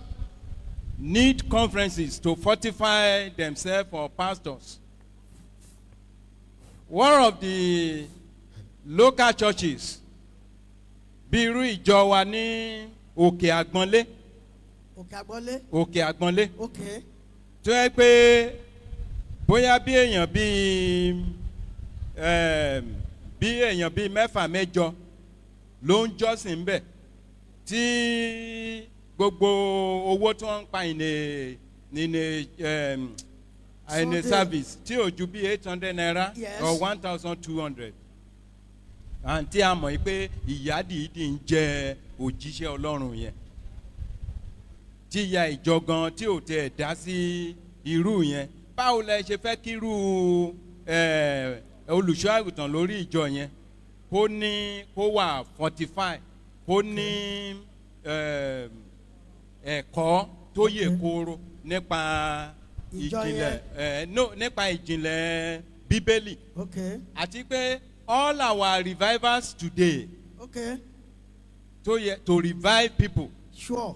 need conferences to fortify themselves for pastors. One of the local churches, bí irú ìjọ wa ní Òkè Àgbọ̀nlé,
Òkè Àgbọ̀nlé.
Òkè Àgbọ̀nlé, tó yẹ pé bóyá bí èèyàn bíi mẹ́fà mẹ́jọ ló ń jọ́sìn bẹ̀, tí gbogbo owó tí wọ́n ń pa in a
Sunday.
service tí ò ju bí ₦800 or 1,200, àǹtí, a mọ̀ pé ìyà dìídì ń jẹ òjíṣẹ́ Ọlọ́run yẹn, tí ìyá ìjọ gan tí ò tẹ̀ dá sí irú yẹn. Báwo lẹ ṣe fẹ́ kí irú olùṣọ́ àgùntàn lórí ìjọ yẹn kó ní kó wà fortify, kó ní ẹ̀kọ́ tó yè kooro nípa
Ìjọ
ìjìnlẹ̀
yẹn.
No, nípa ìjìnlẹ̀ Bíbélì, àti pé all our revivers today tó yẹ to revive people, to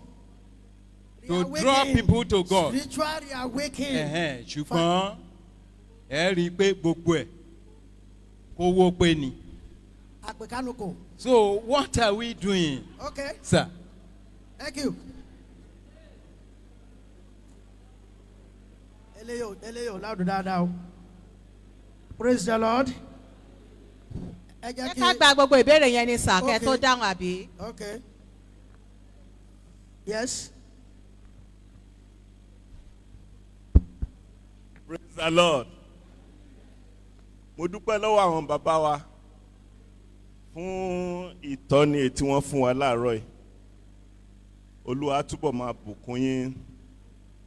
draw
Reawaken.
people to God.
Spiritual reawakening.
Ẹ̀hẹ́n, ṣùgbọ́n ẹ rí i pé gbogbo ẹ̀ kówó pé ni.
Àpèkánukò.
So what are we doing, sir?
Thank you. Eléyò eléyò láwùjọ dáadáa o. Praise the Lord. Ẹ jẹ́
Ẹ
kí.
ká gba gbogbo ìbéèrè yẹn ní sà kẹ́ tó
Okay.
dáhùn, àbí?
Okay. Yes.
Praise the Lord. Mo dúpẹ́ lọ́wọ́ àwọn bàbá wa fún ìtọ́ni tí wọ́n fún wa láàárọ̀ yìí. Olúwa túbọ̀ máa bùkún yín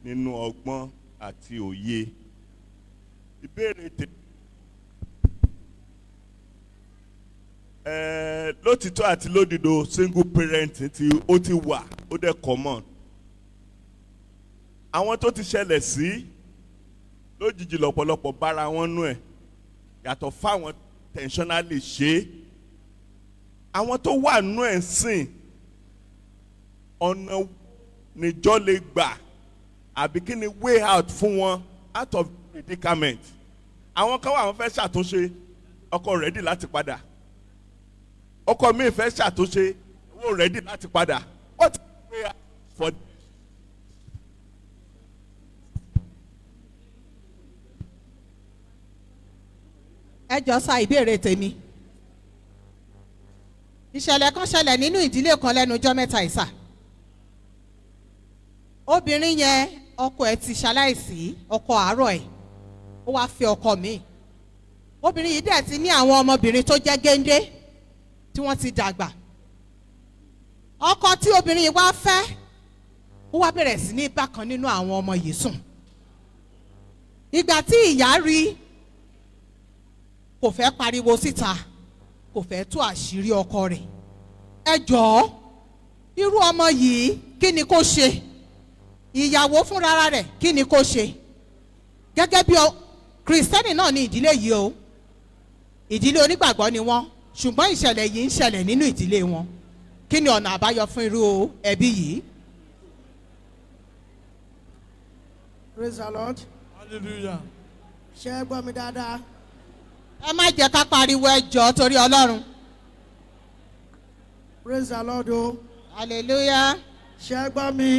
nínú ọgbọ́n àti òye. Ìbéèrè tèmi. Lótìtọ́ àti lódodo, single parent tí ó ti wà, ó dẹ̀ common. Àwọn tó ti ṣẹlẹ̀ sí lójijì lọ́pọ̀lọpọ̀ bára wọn nú ẹ̀, yàtọ̀ fáwọn intentionally ṣe é. Àwọn tó wà nú ẹ̀ ń sìn, ọ̀nà níjọ́ lè gbà, àbí kí ni way out fún wọn out of predicament? Àwọn kan wà, wọ́n fẹ́ ṣàtúnṣe, ọkọ ready láti padà. Ọkọ mi fẹ́ ṣàtúnṣe, owó ready láti padà. What way out for?
Ẹ jọ sa, ìbéèrè tèmi, ìṣẹ̀lẹ̀ kan ṣẹlẹ̀ nínú ìdílé kan lẹ́nu ọjọ́ mẹ́ta ìsà. Obìnrin yẹn, ọkọ ẹ̀ ti ṣaláìsí, ọkọ àárọ̀ ẹ̀, ó wáá fi ọkọ míì. Obìnrin yìí dẹ̀ ti ní àwọn ọmọbìnrin tó jẹ́ géńdé tí wọ́n ti dàgbà. Ọkọ tí obìnrin yìí wá fẹ́, ó wá bẹ̀rẹ̀ sí ní bákan nínú àwọn ọmọ yìí sùn. Ìgbà tí ìyá rí, kò fẹ́ pariwo síta, kò fẹ́ tú àṣírí ọkọ rẹ̀. Ẹ jọ̀ọ́, irú ọmọ yìí, kí ni kó ṣe? Ìyàwó fúnra rẹ̀, kí ni kó ṣe? Gẹ́gẹ́ bí Kìrìsìtẹ́nì náà ní ìdílé yìí o, ìdílé onígbàgbọ́ ni wọ́n, ṣùgbọ́n ìṣẹ̀lẹ̀ yìí ń ṣẹlẹ̀ nínú ìdílé wọn. Kí ni ọ̀nà àbáyọ fún irú ẹbí yìí?
Praise the Lord.
Hallelujah.
Ṣé ẹ gbọ́ mi dáadáa?
Ẹ má jẹ́ ká pariwo, ẹ jọ̀ọ́, torí Ọlọ́run.
Praise the Lord o.
Hallelujah.
Ṣé ẹ gbọ́ mi?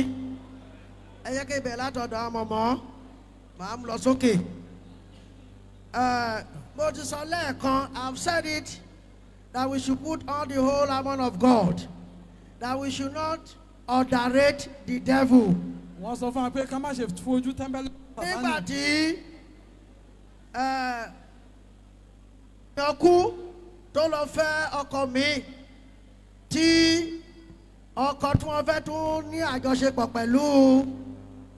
Ẹ yẹ kí ibẹ̀ látọ̀dọ̀ àwọn mọ̀mọ́. Màá mú lọ sókè. Mo ti sọ lẹ́ẹ̀kan, I've said it, that we should put on the whole armor of God, that we should not underrate the devil.
Wọ́n sọ fún wa pé ká má ṣe fojú tẹ́ḿbẹ́lú
Nígbà
Sátánì.
Tí èèyàn kú tó lọ fẹ́ ọkọ mi, tí ọkọ tí wọ́n fẹ́ tún ní àjọṣepọ̀ pẹ̀lú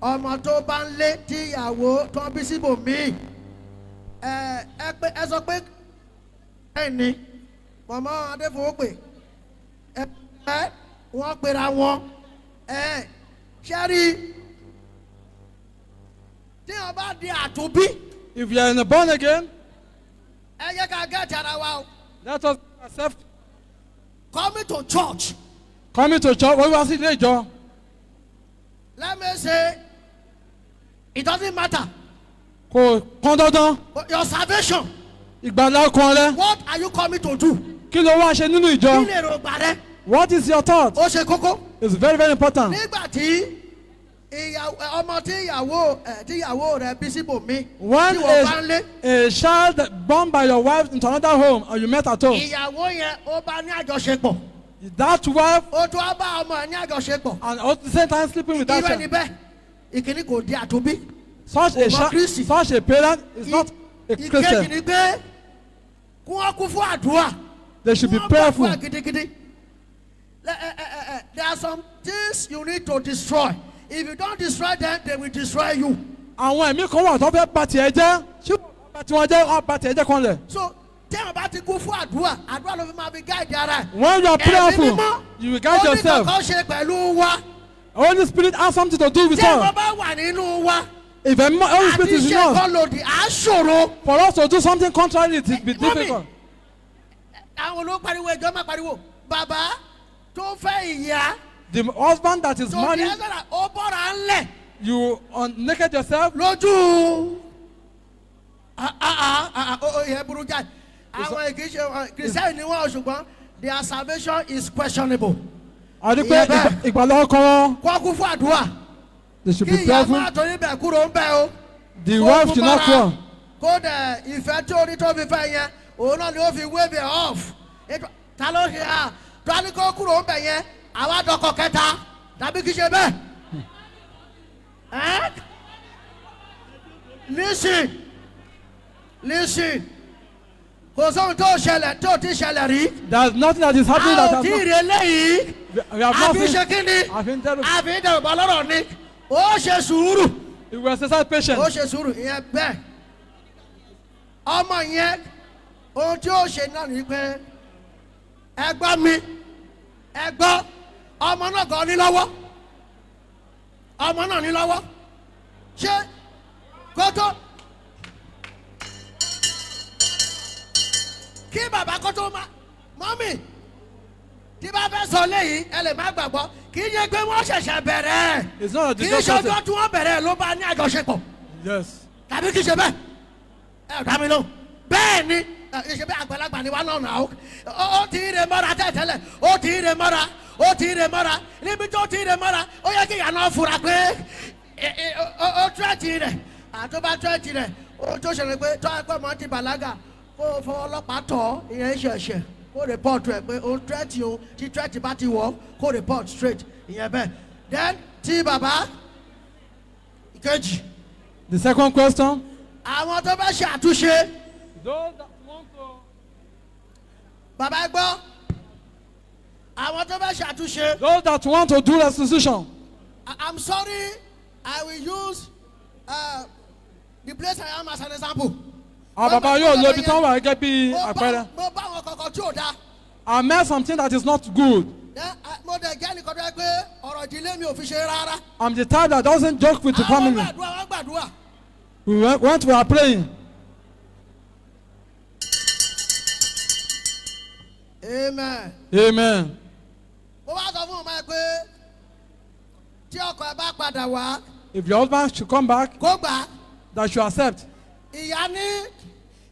ọmọ tó bá ń lé, tí ìyàwó tó ń bí síbòmíì, ẹ pé ẹ sọ pé ẹ ní mọ̀mọ́ Adéfowópè ẹ wọ́n pera wọn ẹ ṣẹ́rí tí wọ́n bá di àtúnbí.
If you are in a born again,
Ẹ yẹ ká get ara wa o.
let us accept
Coming to church,
coming to church, wọ́n wá sí ilé ìjọ.
Let me say, it doesn't matter.
Kò pọn dandan.
But your salvation,
Ìgbàlá ọkàn rẹ.
what are you coming to do?
Kí ló wá ṣe nínú
Kí
ìjọ?
lè èròǹgbà rẹ?
What is your thought?
Ó ṣe kókó.
It's very, very important.
Nígbà tí ìyàwó ọmọ tí ìyàwó rẹ bí síbòmí
When
tí wọ́n bá ń lé,
a child born by your wife into another home and you met at home,
ìyàwó yẹn ó bá ní àjọṣepọ̀,
that wife
ó tún á bá ọmọ ẹ ní àjọṣepọ̀.
and at the same time sleeping with that
Irú ẹni
child.
bẹ́ẹ̀, ìkíní, kò di àtúnbí.
Such a
Kò mọ
child,
Kristi.
such a parent is not a
Ìkejì
Christian.
ni pé kí wọ́n kú fún àdúrà.
They should be
Wọ́n
prayerful.
gbàdúrà gidigidi. There are some things you need to destroy. If you don't destroy them, they will destroy you.
Àwọn ẹ̀mí kan wà tó fẹ́ bà tiẹ̀ jẹ́. Ṣé wọ́n bá tiwọn jẹ́, wọ́n bà tiẹ̀ jẹ́ kan lẹ̀.
So tí àwọn bá ti kú fún àdúrà, àdúrà ló fi máa fi guide ara ẹ̀.
When you are
Ẹ̀mí
prayerful,
Mímọ́,
you will guide
ó ní
yourself.
kankan ṣe pẹ̀lú wa.
Holy Spirit has something to do with
Tí àwọn
us.
bá wà nínú wa,
If the Holy Spirit
àti
is
ṣe
in us,
nǹkan lòdì, à á ṣòro.
for us to do something contrary, it will be
Mommy.
difficult.
Àwọn olówó pariwo, ìjọ máa pariwo. Bàbá tó fẹ́ ìyá
The husband that is
tó di
married,
ẹ́sẹ̀rà, ó bọ́ra ńlẹ̀
you unnaked yourself.
Lójú ìyẹn burú jáì. Àwọn kì í ṣe Christian ni wọ́n, ṣùgbọ́n their salvation is questionable.
Àti pé
Ìyẹn bẹ́ẹ̀.
Ìgbàlá ọkàn wọn,
Kó kú fún àdúrà.
they should
Kí
be
ìyá
prayerful.
máa torí bẹ̀ kúrò ń bẹ̀ o.
The
Kó
wife
kú
should not
mọ́ra.
quarrel.
Kó dẹ̀ ìfẹ́ tó ní tó fi fẹ́ yẹn, òun náà ni ó fi wave it off. Ta ló ṣe à tó a ní kó kúrò ń bẹ̀ yẹn, àwa dọkọ̀ kẹta tàbí kì í ṣe bẹ́ẹ̀. Ẹ́? Listen, listen, kò sóhun tó ṣẹlẹ̀ tó ti ṣẹlẹ̀ rí.
There is nothing that is
A
happening that
ò
has
tí ì
not.
rí eléyìí.
We have not
Àfi
seen.
ṣe kí ni?
Àfi ń dẹ́rù.
Àfi ń dẹrù bọ́ lọ́rọ̀ ni. Ó ṣe sùúrù.
If we exercise patience,
Ó ṣe sùúrù, ìyẹn bẹ́ẹ̀. Ọmọ yẹn, ohun tí ó ṣe náà ni pé, ẹ gbọ́ mi, ẹ gbọ́, ọmọ náà gan ní lọ́wọ́, ọmọ náà ní lọ́wọ́. Ṣé kótó kí bàbá kótó má mọ́mì tí bá fẹ́ sọ léyìí, ẹ lè má gbàgbọ́, kì í ṣe pé wọ́n ṣẹ̀ṣẹ̀ bẹ̀rẹ̀,
it's not a
kì í ṣe
discussion.
ọjọ́ tí wọ́n bẹ̀rẹ̀ ló bá ní àjọṣepọ̀.
Yes.
Tàbí kì í ṣe bẹ́ẹ̀? Ẹ ò dá mi lóhùn. Bẹ́ẹ̀ ni, ẹ kì í ṣe bẹ́ẹ̀? Àgbàlagbà ni wà náà ó ó ti ń re mọ́ra tẹ́tẹ́lẹ̀, ó ti ń re mọ́ra, ó ti ń re mọ́ra. Níbi tó ti ń re mọ́ra, ó yẹ kí ìyá náà fura pé ó threaten rẹ̀. Àtúbà threaten rẹ̀, ó tó ṣẹlẹ̀ pé tó ẹgbẹ́ ọmọ ti bàlágà, kó o fọwọ́ ọlọ́pàá tọ̀, ìyẹn ṣẹ̀ṣẹ̀ kó report ẹ̀ pé ó threaten o. Tí threaten bá ti wọ̀, kó report straight, ìyẹn bẹ́ẹ̀. Then tí bàbá ìkejì,
The second question.
Àwọn tó bá ṣe àtúnṣe.
Those that want to.
Bàbá gbọ́, àwọn tó bá ṣe àtúnṣe.
Those that want to do restitution.
I'm sorry, I will use the place I am as an example.
Àwọn bàbá yóò lo ibi tí wọ́n wà gẹ́gẹ́ bí
Mo bá
àpẹẹrẹ.
Mo bá àwọn kankan tí ò dáa.
I met something that is not good.
Then, mo dẹ̀ jẹ́ nìkan tó yẹ pé ọ̀rọ̀ ìdílé mi ò fi ṣe rárá.
I'm the type that doesn't joke with the
Àwọn
family.
gbàdúrà, wọ́n gbàdúrà.
We went, we are praying.
Amen.
Amen.
Mo wá sọ fún ọmọ ẹ pé tí ọkọ ẹ bá padà wá,
If your husband should come back,
kó gbà á.
that should accept.
Ìyá ní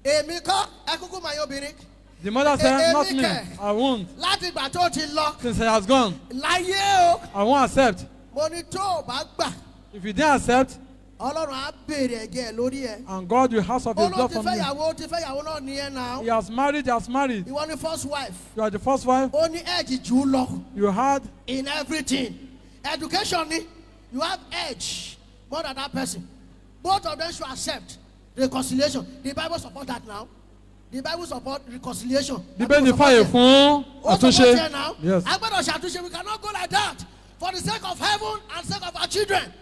èmi kọ́, ẹ kúkú mọ̀ yín obìnrin.
The mother said, "Not me.
Èmi kẹ̀.
I won't."
Láti ìgbà tó ti lọ,
Since he has gone,
láyé o.
I won't accept.
Mo ní tó o bá gbà,
If you didn't accept,
Ọlọ́run á béèrè ẹ̀jẹ̀ ẹ̀ lórí ẹ̀.
And God will ask of
Ó
his
ló
blood
ti
from
fẹ́
you.
yàwó, ó ti fẹ́ yàwó náà nìyẹn náà.
He has married, he has married.
Ìwọ ni first wife.
You are the first wife.
Ó ní edge jù ú lọ
You had
in everything. Education ni, you have edge more than that person. Both of them should accept reconciliation. The Bible support that now. The Bible support reconciliation.
Bíbélì fàyè fún
Ó
àtúnṣe.
support here now.
Yes.
A gbọ́dọ̀ ṣàtúnṣe. We cannot go like that for the sake of heaven and sake of our children.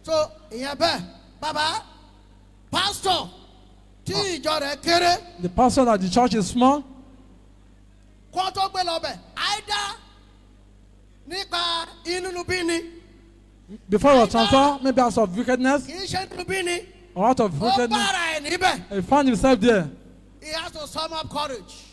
So ìyẹn bẹ́ẹ̀, bàbá pastor tí ìjọ rẹ̀ kéré
The pastor that the church is small,
kó tó gbé lọ bẹ̀ either nípa inúnibíni
before your transfer, maybe out of wickedness
kì í ṣe inúnibíni
or out of
ó
wickedness,
bára ẹ̀ níbẹ̀.
he found himself there.
He has to sum up courage.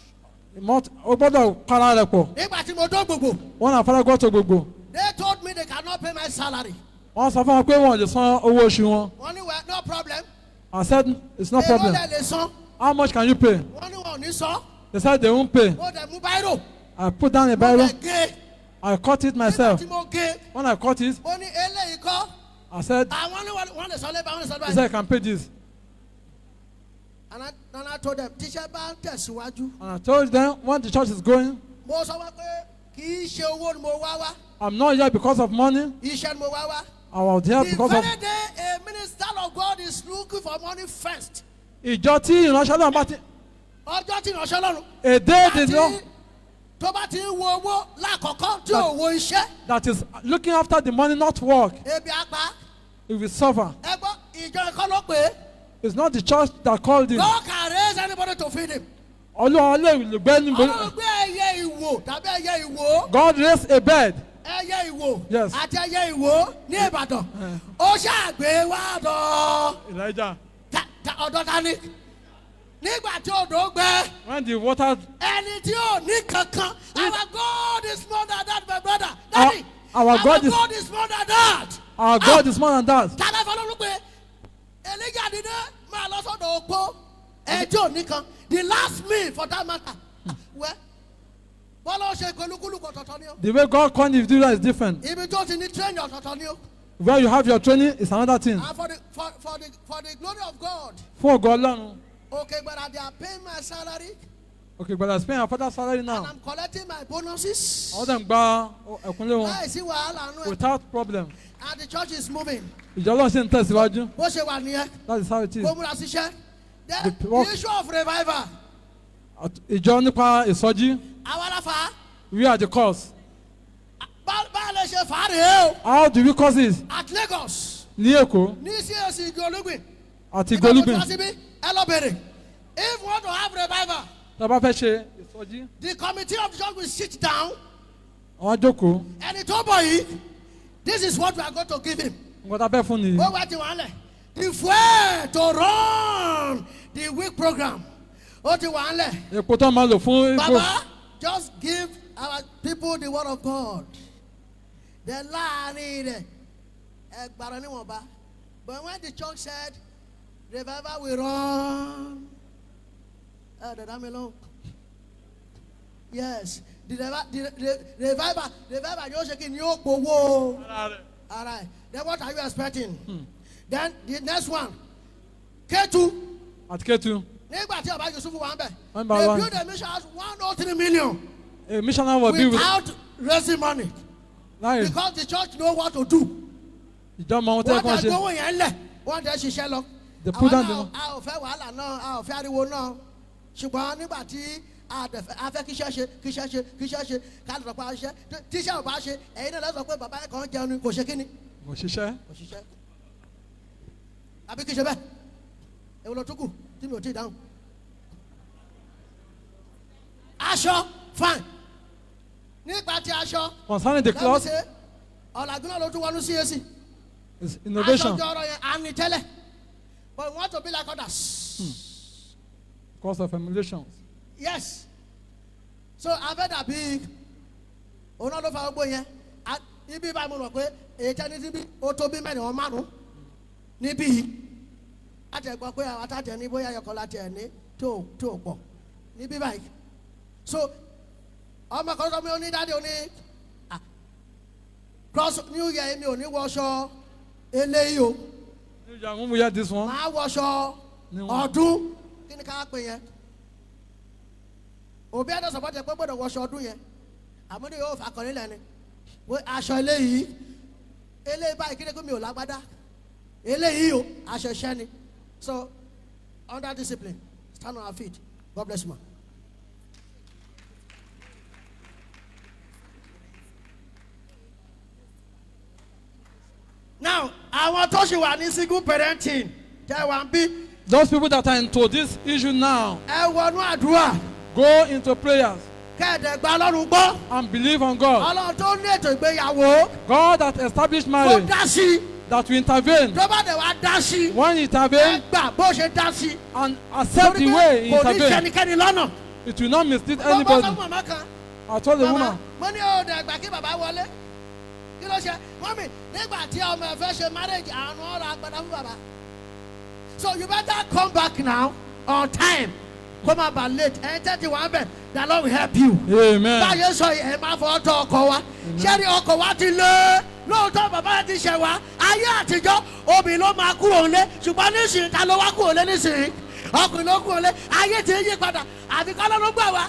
Ó gbọ́dọ̀ para rẹ̀ pọ̀.
Nígbà tí mo dó gbogbo,
Wọ́n náà fara gbọ́ tó gbogbo.
they told me they cannot pay my salary.
Wọ́n sọ fún wọn pé wọn ò lè san owó oṣù wọn.
Wọ́n ní, "Well, no problem."
I said, "It's no
Èló
problem."
lẹ lè san?
"How much can you pay?"
Wọ́n ní wọn ò ní san.
They said they won't pay.
Mo dẹ̀ mú biro.
I put down a
Mo
biro.
dẹ̀ gé.
I cut it
Nígbà
myself.
tí mo gé,
When I cut it,
mo ní eléyìí kọ́.
I said,
Àwọn ní wọ́n lè sọ lébà, wọ́n lè sọ
he said,
lébà.
"I can pay this."
And I told them, tíṣẹ́ bá ń tẹ̀síwájú.
And I told them, when the church is going,
Mo sọ wá pé kì í ṣe owó ni mo wá wá.
I'm not here because of money.
Iṣẹ́ ni mo wá wá.
I was here
The
because of
very day a minister of God is looking for money first.
Ìjọ tí ìránṣẹ́ náà bá ti
Ọjọ́ tí ìránṣẹ́ Ọlọ́run.
Èdè
Àti
did not
tó bá ti ń wo owó lákọ̀ọ́kọ́ tí ò wo iṣẹ́.
That is looking after the money, not work.
Ebi apá.
He will suffer.
Ẹ gbọ́, ìjọ ẹ̀kọ́ ló pè é.
It's not the church that called him.
God can raise anybody to feed him.
Ọlọ́run lè gbé ní
Ọlọ́run gbé ẹyẹ ìwò tàbí ẹyẹ ìwò.
God raised a bird.
Ẹyẹ ìwò.
Yes.
Àti ẹyẹ ìwò ní Ìbàdàn. Ó ṣàgbé wá dọ̀.
Elijah.
Ọ̀dọ̀ ta ni? Nígbà tí odò gbẹ,
When the water
ẹni tí ò ní kankan. Our God is more than that, my brother. Daddy,
Our God is-
God is more than that.
Our God is more than that.
Tálẹ́ fọlọ́run pé Elijah dídé máa lọ sọ́dọ̀ opó ẹjọ́ nìkan, the last meal for that matter. Wẹ́ bọ́lá ó ṣe pẹ̀lúkúlùkù ọ̀tọ̀ọ̀tọ̀ ni o.
The way God called individual is different.
Ibi tó ti ní training ọ̀tọ̀ọ̀tọ̀ ni o.
Where you have your training is another thing.
And for the glory of God,
Fún ògo Ọlọ́run.
Okay, but they are paying my salary
Okay, but I spend our father's salary
and
now.
I'm collecting my bonuses.
Àwọn dẹ̀ ń gba ẹ̀kúnlé wọn
Láìsí wàhálà nù ẹ̀.
without problem.
And the church is moving.
Ìjọ Ọlọ́run sì ń tẹ̀síwájú.
Bó ṣe wà nìyẹn.
That is how it is.
Kó múra síṣẹ́. Then
The work-
the issue of revival.
Ìjọ nípa ìsọjí.
Àwa la fà á.
We are the cause.
Bá a lè ṣe fà á rèé o.
How do we cause it?
At Lagos.
Ní Èkó
Ní CAC Igi Olúgbìn.
àti
Nígbà tó
Golúgbìn.
wá síbí, ẹ lọ bèrè. If we want to have revival,
Tá a bá fẹ́ ṣe ìsọjí,
the committee of the church will sit down.
àwọn á jókòó.
Ẹni tó bọ̀ yìí, this is what we are going to give him.
Nǹkan tá a fẹ́ fún nìyí.
Ó wá ti wà lẹ̀. The fuel to run the week program. Ó ti wà lẹ̀.
Epo tó máa lò fún
Baba, just give our people the word of God. Then láàrin rẹ̀, ẹ gbàrọ̀ níwọ̀nba. But when the church said, "Revival will run," ẹ dẹ̀dá mi lóhùn. Yes, the revival yóò ṣe kí ni yóò gbowó ara ẹ̀. Then what are you expecting? Then the next one, Ketu.
Àti Kétu.
Nígbà tí ọba Yusuf wà ń bẹ̀,
Wọ́n bá
they
wa.
Build a mission house 103 million
A missionary will be with
without raising money
láì
because the church know what to do.
Ìjọ mọ ohun tẹ́
Wọ́n
kàn
tẹ
ṣe.
gbówó yẹn lẹ̀, wọ́n tẹ ṣiṣẹ́ lọ.
They put
Àwa
down
náà,
the
a ò fẹ́ wàhálà náà, a ò fẹ́ ariwo náà, ṣùgbọ́n nígbà tí a dẹ̀ fẹ́, a fẹ́ kíṣẹ́ ṣe, kíṣẹ́ ṣe, kíṣẹ́ ṣe, ká lè sọ pé a ṣiṣẹ́. Tíṣẹ́ ò bá ṣe, ẹ̀yin náà lọ sọ pé bàbá yẹn kàn ń jẹun ni, kò ṣe kíni?
Kò ṣiṣẹ́.
Kò ṣiṣẹ́. Àbí kí ṣe bẹ́ẹ̀? Èwo ló tún kù tí mi ò tí ì dáhùn? Aṣọ, fine. Nípa ti aṣọ,
Concerning the
let me
cloth,
say, ọ̀làjú náà ló tún wọnú CAC.
is innovation.
Aṣọ jọrọ yẹn, à ní tẹ́lẹ̀, but we want to be like others.
Cause of emulations.
Yes, so abẹ́ dàbí òun náà ló fa gbogbo yẹn. Ibi báyìí mo rò pé èyí tẹ́ni síbí ó tó bí mẹ́rin wọn márùn-ún níbí yìí láti ẹ̀ gbọ́ pé àwọn àtàtẹ̀ ní bóyá ẹ̀kọ́ láti ẹ̀ ní tó pọ̀ níbí báyìí. So ọmọ kan sọ mi, ó ní, "Daddy," ó ní, "ah, cross new year mi ò ní wọṣọ eléyìí o."
When we hear this one,
Màá wọṣọ
New one.
ọdún. Kí ni ká pè yẹn? Òbí ẹ̀dọ̀ sọ̀pọ̀tì pé gbọ́dọ̀ wọṣọ ọdún yẹn. Àmọ́ ní yóò fà kàn nílẹ̀ ni. Wọ́n aṣọ eléyìí, eléyìí báyìí kí ni kí mi ò lágbádá. Eléyìí o, aṣọ iṣẹ́ ni. So under discipline, stand on our feet. God bless you, ma. Now, àwọn tó ṣì wà ní single parenting jẹ́ wà ń bí
Those people that are into this issue now,
ẹ wọnú àdúrà
go into prayers
kẹ́ẹ̀dẹ̀ gba Ọlọ́run gbọ́.
And believe on God.
Ọlọ́run tó ní ètò ìgbéyàwó
God that established
kó
marriage,
dá sí i.
that will intervene.
Tó bá dẹ̀ wá dá sí i,
When he
ẹ
intervene
gbà bó ṣe dá sí i.
and accept the way he
Kò ní
intervene,
ṣẹnikẹ́ni lọ́nà.
it will not mislead
Mo bọ́
anybody.
sọ fún màmá kan.
I told the
Màmá,
woman,
mo ní o dẹ̀ gbà kí bàbá wọlé. Kí ló ṣe? Mummy, nígbà tí ọmọ ẹ fẹ́ ṣe marriage, àwọn ọ̀rọ̀ agbada fún bàbá. So you better come back now on time. Kó má bàa late. Ẹ̀ ń tẹ́tí wà ń bẹ̀. The Lord will help you.
Amen.
Báyé sọ yìí, ẹ máa fọ ọtọ ọkọ wa. Ṣé ní ọkọ wa ti lé? Lóòótọ́ bàbá yẹn ti ṣẹ̀ wá. Ayé àtijọ́, obìnrin ló máa kúrò ńlé. Ṣùgbọ́n nísìnyí, ta ló wá kúrò ńlé nísìnyí? Ọkùnrin ló kúrò ńlé. Ayé ti yí padà. Àfi kọ́ ló gbà wá.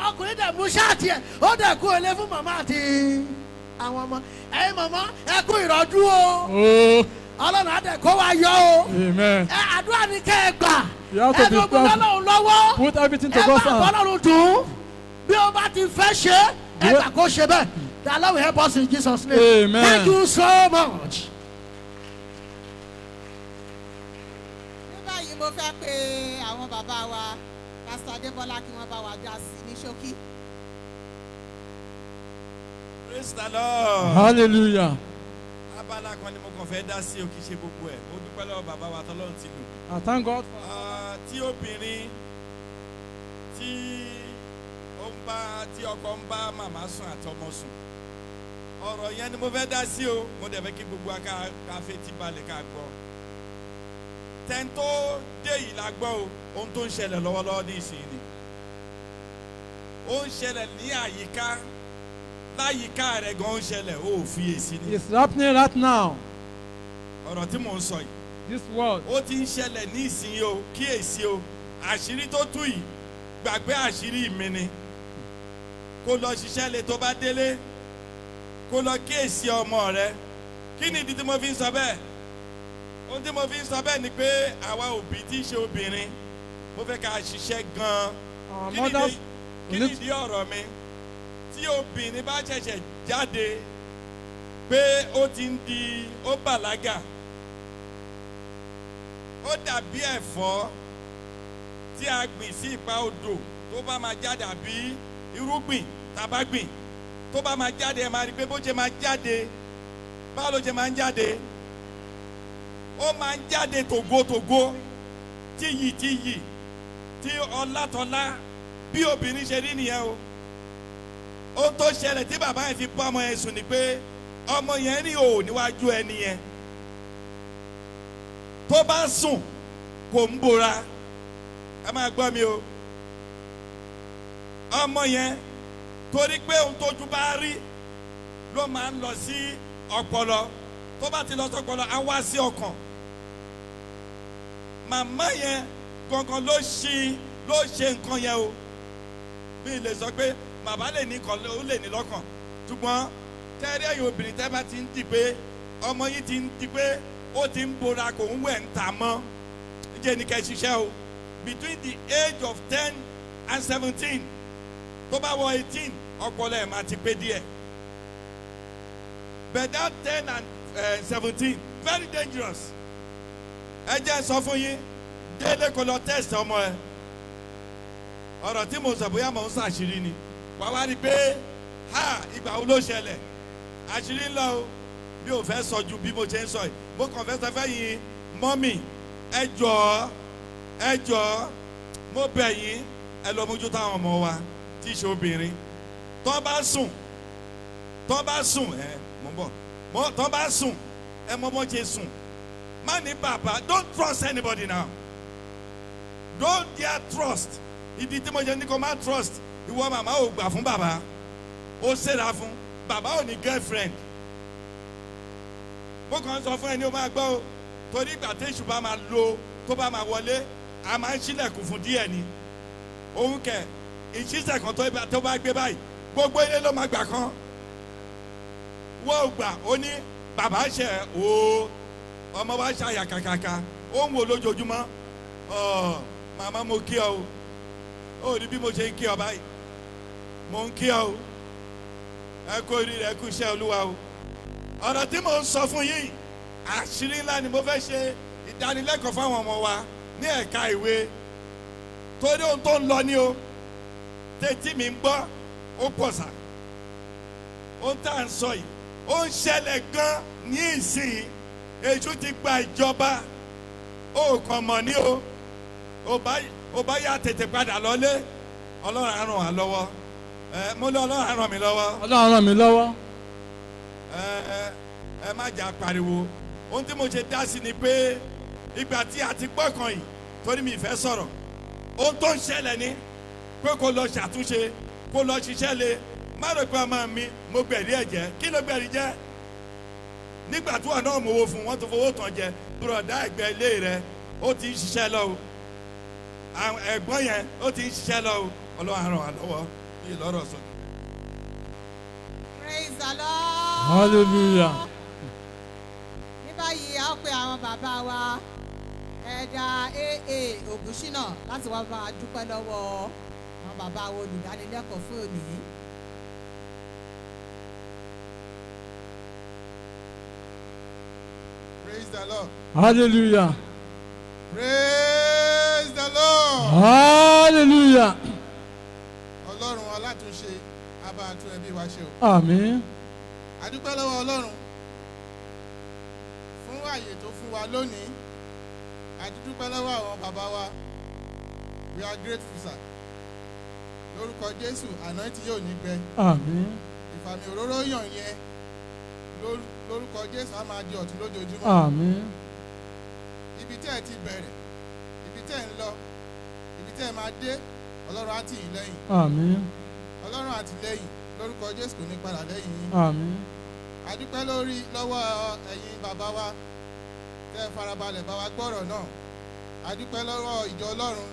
Ọkùnrin dẹ̀ mú ṣáàtì ẹ̀. Ó dẹ̀ kúrò ńlé fún màmá àti àwọn ọmọ. Ẹ̀yin màmá, ẹ kú ìrọ́jú o.
Oh,
Ọlọ́run á dẹ̀ kó wa yọ o.
amen.
Ẹ àdúrà ni kẹ́ ẹ gbà.
You have to
Ẹ
be
fi gbogbo
prayerful.
Ọlọ́run lọ́wọ́.
Put everything to
Ẹ
God's
bá
hand.
Ọlọ́run dùn. Bí o bá ti fẹ́ ṣe é, ẹ
The
gbà kó ṣe bẹ́ẹ̀. The Lord will help us in Jesus' name.
Amen.
Thank you so much.
Ní báyìí, mo fẹ́ pe àwọn bàbá wa, Pásítọ̀ Adébọ́lá, kí wọ́n bá wa dá sí ní ṣókí.
Praise the Lord.
Hallelujah.
Abala kan ni mo kàn fẹ́ dá sí o, kì í ṣe gbogbo ẹ̀. Mo dúpẹ́ lọ́wọ́ bàbá wa tọ́lọ́run ti lò.
I thank God for
Ah, tí obìnrin tí ó ń bá tí ọkọ ń bá màmá sùn àtọmọ sùn, ọ̀rọ̀ yẹn ni mo fẹ́ dá sí o. Mo dẹ̀ fẹ́ kí gbogbo wa ká fetí balẹ̀ ká gbọ́. Tẹ́ńtó dé yìí la gbọ́ o. Ohun tó ń ṣẹlẹ̀ lọ́wọ́lọ́wọ́ ní ìsìn ni ó ń ṣẹlẹ̀ ní àyíká, láyìíká rẹ̀ gan ń ṣẹlẹ̀, ó ò fiyèsí ni.
It's happening right now.
Ọ̀rọ̀ tí mò ń sọ yìí,
This world.
ó ti ń ṣẹlẹ̀ ní ìsinyìí o. Kíyèsí o, àṣírí tó tú yìí, gbàgbé àṣírí mi ni. Kó lọ ṣiṣẹ́ lé, tó bá délé, kó lọ kíyèsí ọmọ rẹ. Kí ni ìdí tí mo fi ń sọ bẹ́ẹ̀? Ohun tí mo fi ń sọ bẹ́ẹ̀ ni pé àwa òbí tí í ṣe obìnrin, mo fẹ́ ká ṣiṣẹ́ gan-an.
Our
Kí ni
mothers,
kí ni ìdí ọ̀rọ̀ mi? Tí obìnrin bá ṣẹ̀ṣẹ̀ jáde pé ó ti ń di ó bàlágà, ó dàbí ẹ̀fọ́ tí a gbìn sí ipa odò. Tó bá máa jáde, àbí irúgbìn tá a bá gbìn, tó bá máa jáde, ẹ máa rí i pé bó ṣe máa jáde, báwo ló ṣe máa ń jáde? Ó máa ń jáde tògótògó, tíyì tíyì, tí ọlátọlá. Bí obìnrin ṣe rí nìyẹn o. Ohun tó ṣẹlẹ̀ tí bàbá yẹn fi bá ọmọ yẹn sùn ni pé ọmọ yẹn rí o níwájú ẹni yẹn. Tó bá sùn, kò ń bora. Ẹ máa gbọ́ mi o. Ọmọ yẹn, torí pé ohun tójú bá rí ló máa ń lọ sí ọpọlọ. Tó bá ti lọ sọpọlọ, á wá sí ọkàn. Màmá yẹn gangan ló ṣe ló ṣe nǹkan yẹn o. Mi lè sọ pé bàbá lè ní kan, ó lè ní lọ́kàn, ṣùgbọ́n tẹ́rí ẹ̀yin obìnrin, tẹ́ bá ti ń di pé ọmọ yìí ti ń di pé ó ti ń bora, kò ń wẹ̀ ń ta mọ́, jẹ́ ní kẹ́ ṣiṣẹ́ o. Between the age of 10 and 17, tó bá wọ 18, ọpọlọ ẹ̀ máa ti pé díẹ̀. But that 10 and 17, very dangerous. Ẹ jẹ́ sọ fún yín, délé kó lọ test ọmọ ẹ. Ọ̀rọ̀ tí mo sọ, bóyá mo ń ṣàṣírí ni, wàá wá rí i pé ha, ìgbà wo ló ṣẹlẹ̀? Àṣírí ńlá o. Mi ò fẹ́ sọ ju bí mo ṣe ń sọ yìí. Mo kàn fẹ́ sọ fẹ́ yín mummy, ẹ jọ̀ọ́, ẹ jọ̀ọ́, mo bẹ̀ yín, ẹ lọ mójútó àwọn ọmọ wa tí í ṣe obìnrin. Tó bá sùn, tó bá sùn, ẹ mo ń bọ̀ mo, tó bá sùn, ẹ mọ bó ṣe sùn. Má ní bàbá. Don't trust anybody now. Don't dare trust. Ìdí tí mo ṣe ní kó má trust, ìwọ màmá ò gbà fún bàbá, ó ṣèrà fún bàbá, ò ní girlfriend. Mo kàn ń sọ fún ẹ ní o máa gbọ́ o. Torí ìgbà tí èṣù bá máa lo tó bá máa wọlé, a máa ń ṣílẹ̀kùn fún díẹ̀ ni. Òun kẹ̀ ìṣísẹ̀ kan tó bá gbé báyìí, gbogbo ilé ló máa gbà kan. Wọ́n ò gbà, ó ní bàbá ṣe o, ọmọ wa ṣàyà kàkàkà, ó ń wò lójoojúmọ́. Ọ màmá, mo kí ọ o, ó rí bí mo ṣe ń kí ọ báyìí, mo ń kí ọ o, ẹ kú oríire, ẹ kú iṣẹ́ Olúwa o. Ọ̀rọ̀ tí mo ń sọ fún yín, àṣírí ńlá ni. Mo fẹ́ ṣe ìdánilẹ́kọ̀ọ́ fáwọn ọmọ wa ní ẹ̀ka ìwé, torí ohun tó ń lọ ní o tètè mi ń gbọ́, ó pọ̀ sà. Ohun tá à ń sọ yìí, ó ń ṣẹlẹ̀ gan ní ìsìn. Èṣù ti gba ìjọba, ó kàn mọ̀ ní o. Ó bá yà tètè padà lọ́lé. Ọlọ́run á ràn wá lọ́wọ́. Ẹ mo lé, Ọlọ́run á ràn mí lọ́wọ́.
Ọlọ́run ràn mí lọ́wọ́.
Ẹ ẹ ẹ má jà pariwo. Ohun tí mo ṣe dá sí ni pé ìgbà tí a ti gbọ́ kan yìí, torí mi ìfẹ́ sọ̀rọ̀, ohun tó ń ṣẹlẹ̀ ni pé kó lọ ṣàtúnṣe, kó lọ ṣiṣẹ́ le. Má rò pé ọmọ mi, mo gbẹ̀rí ẹ̀ jẹ́. Kí ló gbẹ̀rí jẹ́ nígbà tí wọn náà mowó fún wọn tó fowó tàn jẹ? Bùrọ̀dá ẹ̀gbẹ́ ilé rẹ, ó ti ń ṣiṣẹ́ lọ o. Àwọn ẹ̀gbọ́n yẹn, ó ti ń ṣiṣẹ́ lọ o. Ọlọ́run á ràn wá lọ́wọ́ bí lọ́rọ̀ sọ.
Praise the Lord.
Hallelujah.
Ní báyìí, a ó pe àwọn bàbá wa, ẹ̀dà aa Ògúnṣínà, láti wá bá a dúpẹ́ lọ́wọ́ àwọn bàbá wa olùdánilẹ́kọ̀ọ́ fún òní.
Praise the Lord.
Hallelujah.
Praise the Lord.
Hallelujah.
Ọlọ́run alátúnṣe á bá a tún ẹbí wa ṣe o.
Àmín.
A dúpẹ́ lọ́wọ́ Ọlọ́run fún àyè tó fún wa lónìí. A dúpẹ́ lọ́wọ́ àwọn bàbá wa. We are grateful, sir. Lórúkọ Jésù, anointing yóò ní gbẹ.
Àmín.
Ìfàmì òróró yàn yẹn lórúkọ Jésù, á máa di ọ̀tun lójoojúmọ́.
Àmín.
Ibi tẹ́ ẹ ti bẹ̀rẹ̀, ibi tẹ́ ẹ ń lọ, ibi tẹ́ ẹ máa dé, Ọlọ́run á tì yín lẹ́yìn.
Àmín.
Ọlọ́run àtìlẹ́yìn lórúkọ Jésù kò ní padà lẹ́yìn yín.
Àmín.
A dúpẹ́ lórí lọ́wọ́ ẹ̀yin bàbá wa tẹ́ ẹ farabalẹ̀ bá wa gbọ́rọ̀ náà. A dúpẹ́ lọ́wọ́ ìjọ Ọlọ́run,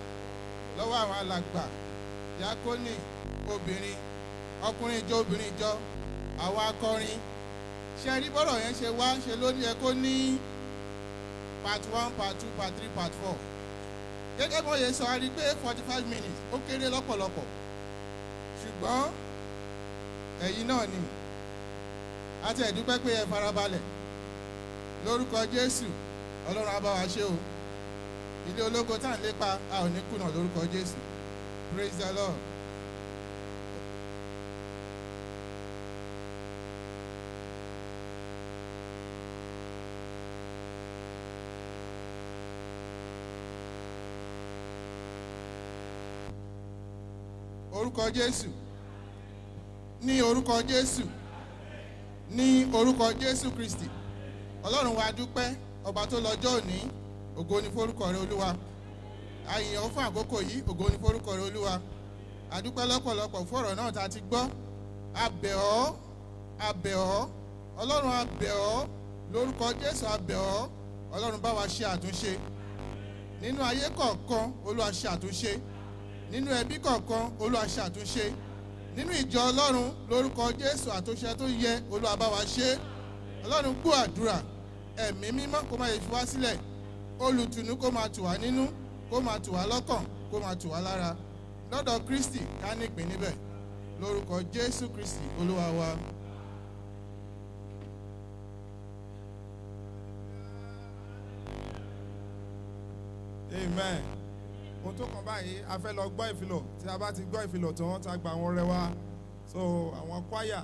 lọ́wọ́ àwọn alàgbà, diakoni obìnrin, ọkùnrin ìjọ, obìnrin ìjọ, àwọn akọrin. Ṣe rí bọ́rọ̀ yẹn ṣe wá ṣe ló ní ẹ kó ní part one, part two, part three, part four. Gẹ́gẹ́ bó ṣe sọ, a rí i pé 45 minutes ó kéré lọ́pọ̀lọpọ̀, ṣùgbọ́n ẹ̀yin náà ni a ti ẹ̀dúpẹ́ pé ẹ farabalẹ̀. Lórúkọ Jésù, Ọlọ́run á bá wa ṣe o. Ilé ológo tá à ń lépa, a ò ní kùnà lórúkọ Jésù. Praise the Lord. Orúkọ Jésù, ní orúkọ Jésù, ní orúkọ Jésù Kristi, Ọlọ́run wa, dúpẹ́. Ọba tó lọ́jọ́ òní, ògo ni forúkọ rẹ, Olúwa. Àyìnyàn fún àkókò yìí, ògo ni forúkọ rẹ, Olúwa. Àdúpẹ́ lọ́pọ̀lọpọ̀ fún ọ̀rọ̀ náà tá a ti gbọ́. A bẹ̀ ọ́, a bẹ̀ ọ́, Ọlọ́run, a bẹ̀ ọ́ lórúkọ Jésù, a bẹ̀ ọ́. Ọlọ́run, bá wa ṣe àtúnṣe nínú ayé kọ̀ọ̀kan. Olúwa, ṣe àtúnṣe nínú ẹbí kọ̀ọ̀kan. Olúwa, ṣe àtúnṣe nínú ìjọ Ọlọ́run lórúkọ Jésù. Àtúnṣe tó yẹ, Olúwa, bá wa ṣe. Ọlọ́run, gbọ́ àdúrà. Ẹ̀mí Mímọ́ kó má yẹ fi wá sílẹ̀. Olùtùnú kó máa tù wá nínú, kó máa tù wá lọ́kàn, kó máa tù wá lára lọ́dọ̀ Kristi, ká nípìn níbẹ̀ lórúkọ Jésù Kristi Olúwa wa.
Amen. Ohun tó kàn báyìí, a fẹ́ lọ gbọ́ ìfilọ̀. Tí a bá ti gbọ́ ìfilọ̀ tán, tá a gba àwọn ọrẹ wa, so àwọn kwaya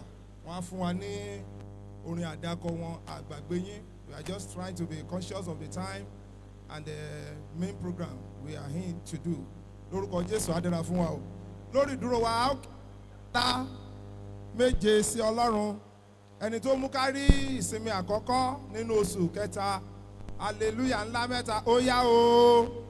wọn á fún wa ní orin àdàkọ wọn, Àgbàgbé Yín. We are just trying to be conscious of the time and the main program we are in to do. Lórúkọ Jésù, á dára fún wa o. Lórí ìdúró wa, a ó ta méje sí Ọlọ́run, ẹni tó mú ká rí ìsinmi àkọ́kọ́ nínú oṣù kẹta. Hallelujah ńlá mẹ́ta, ó yá o.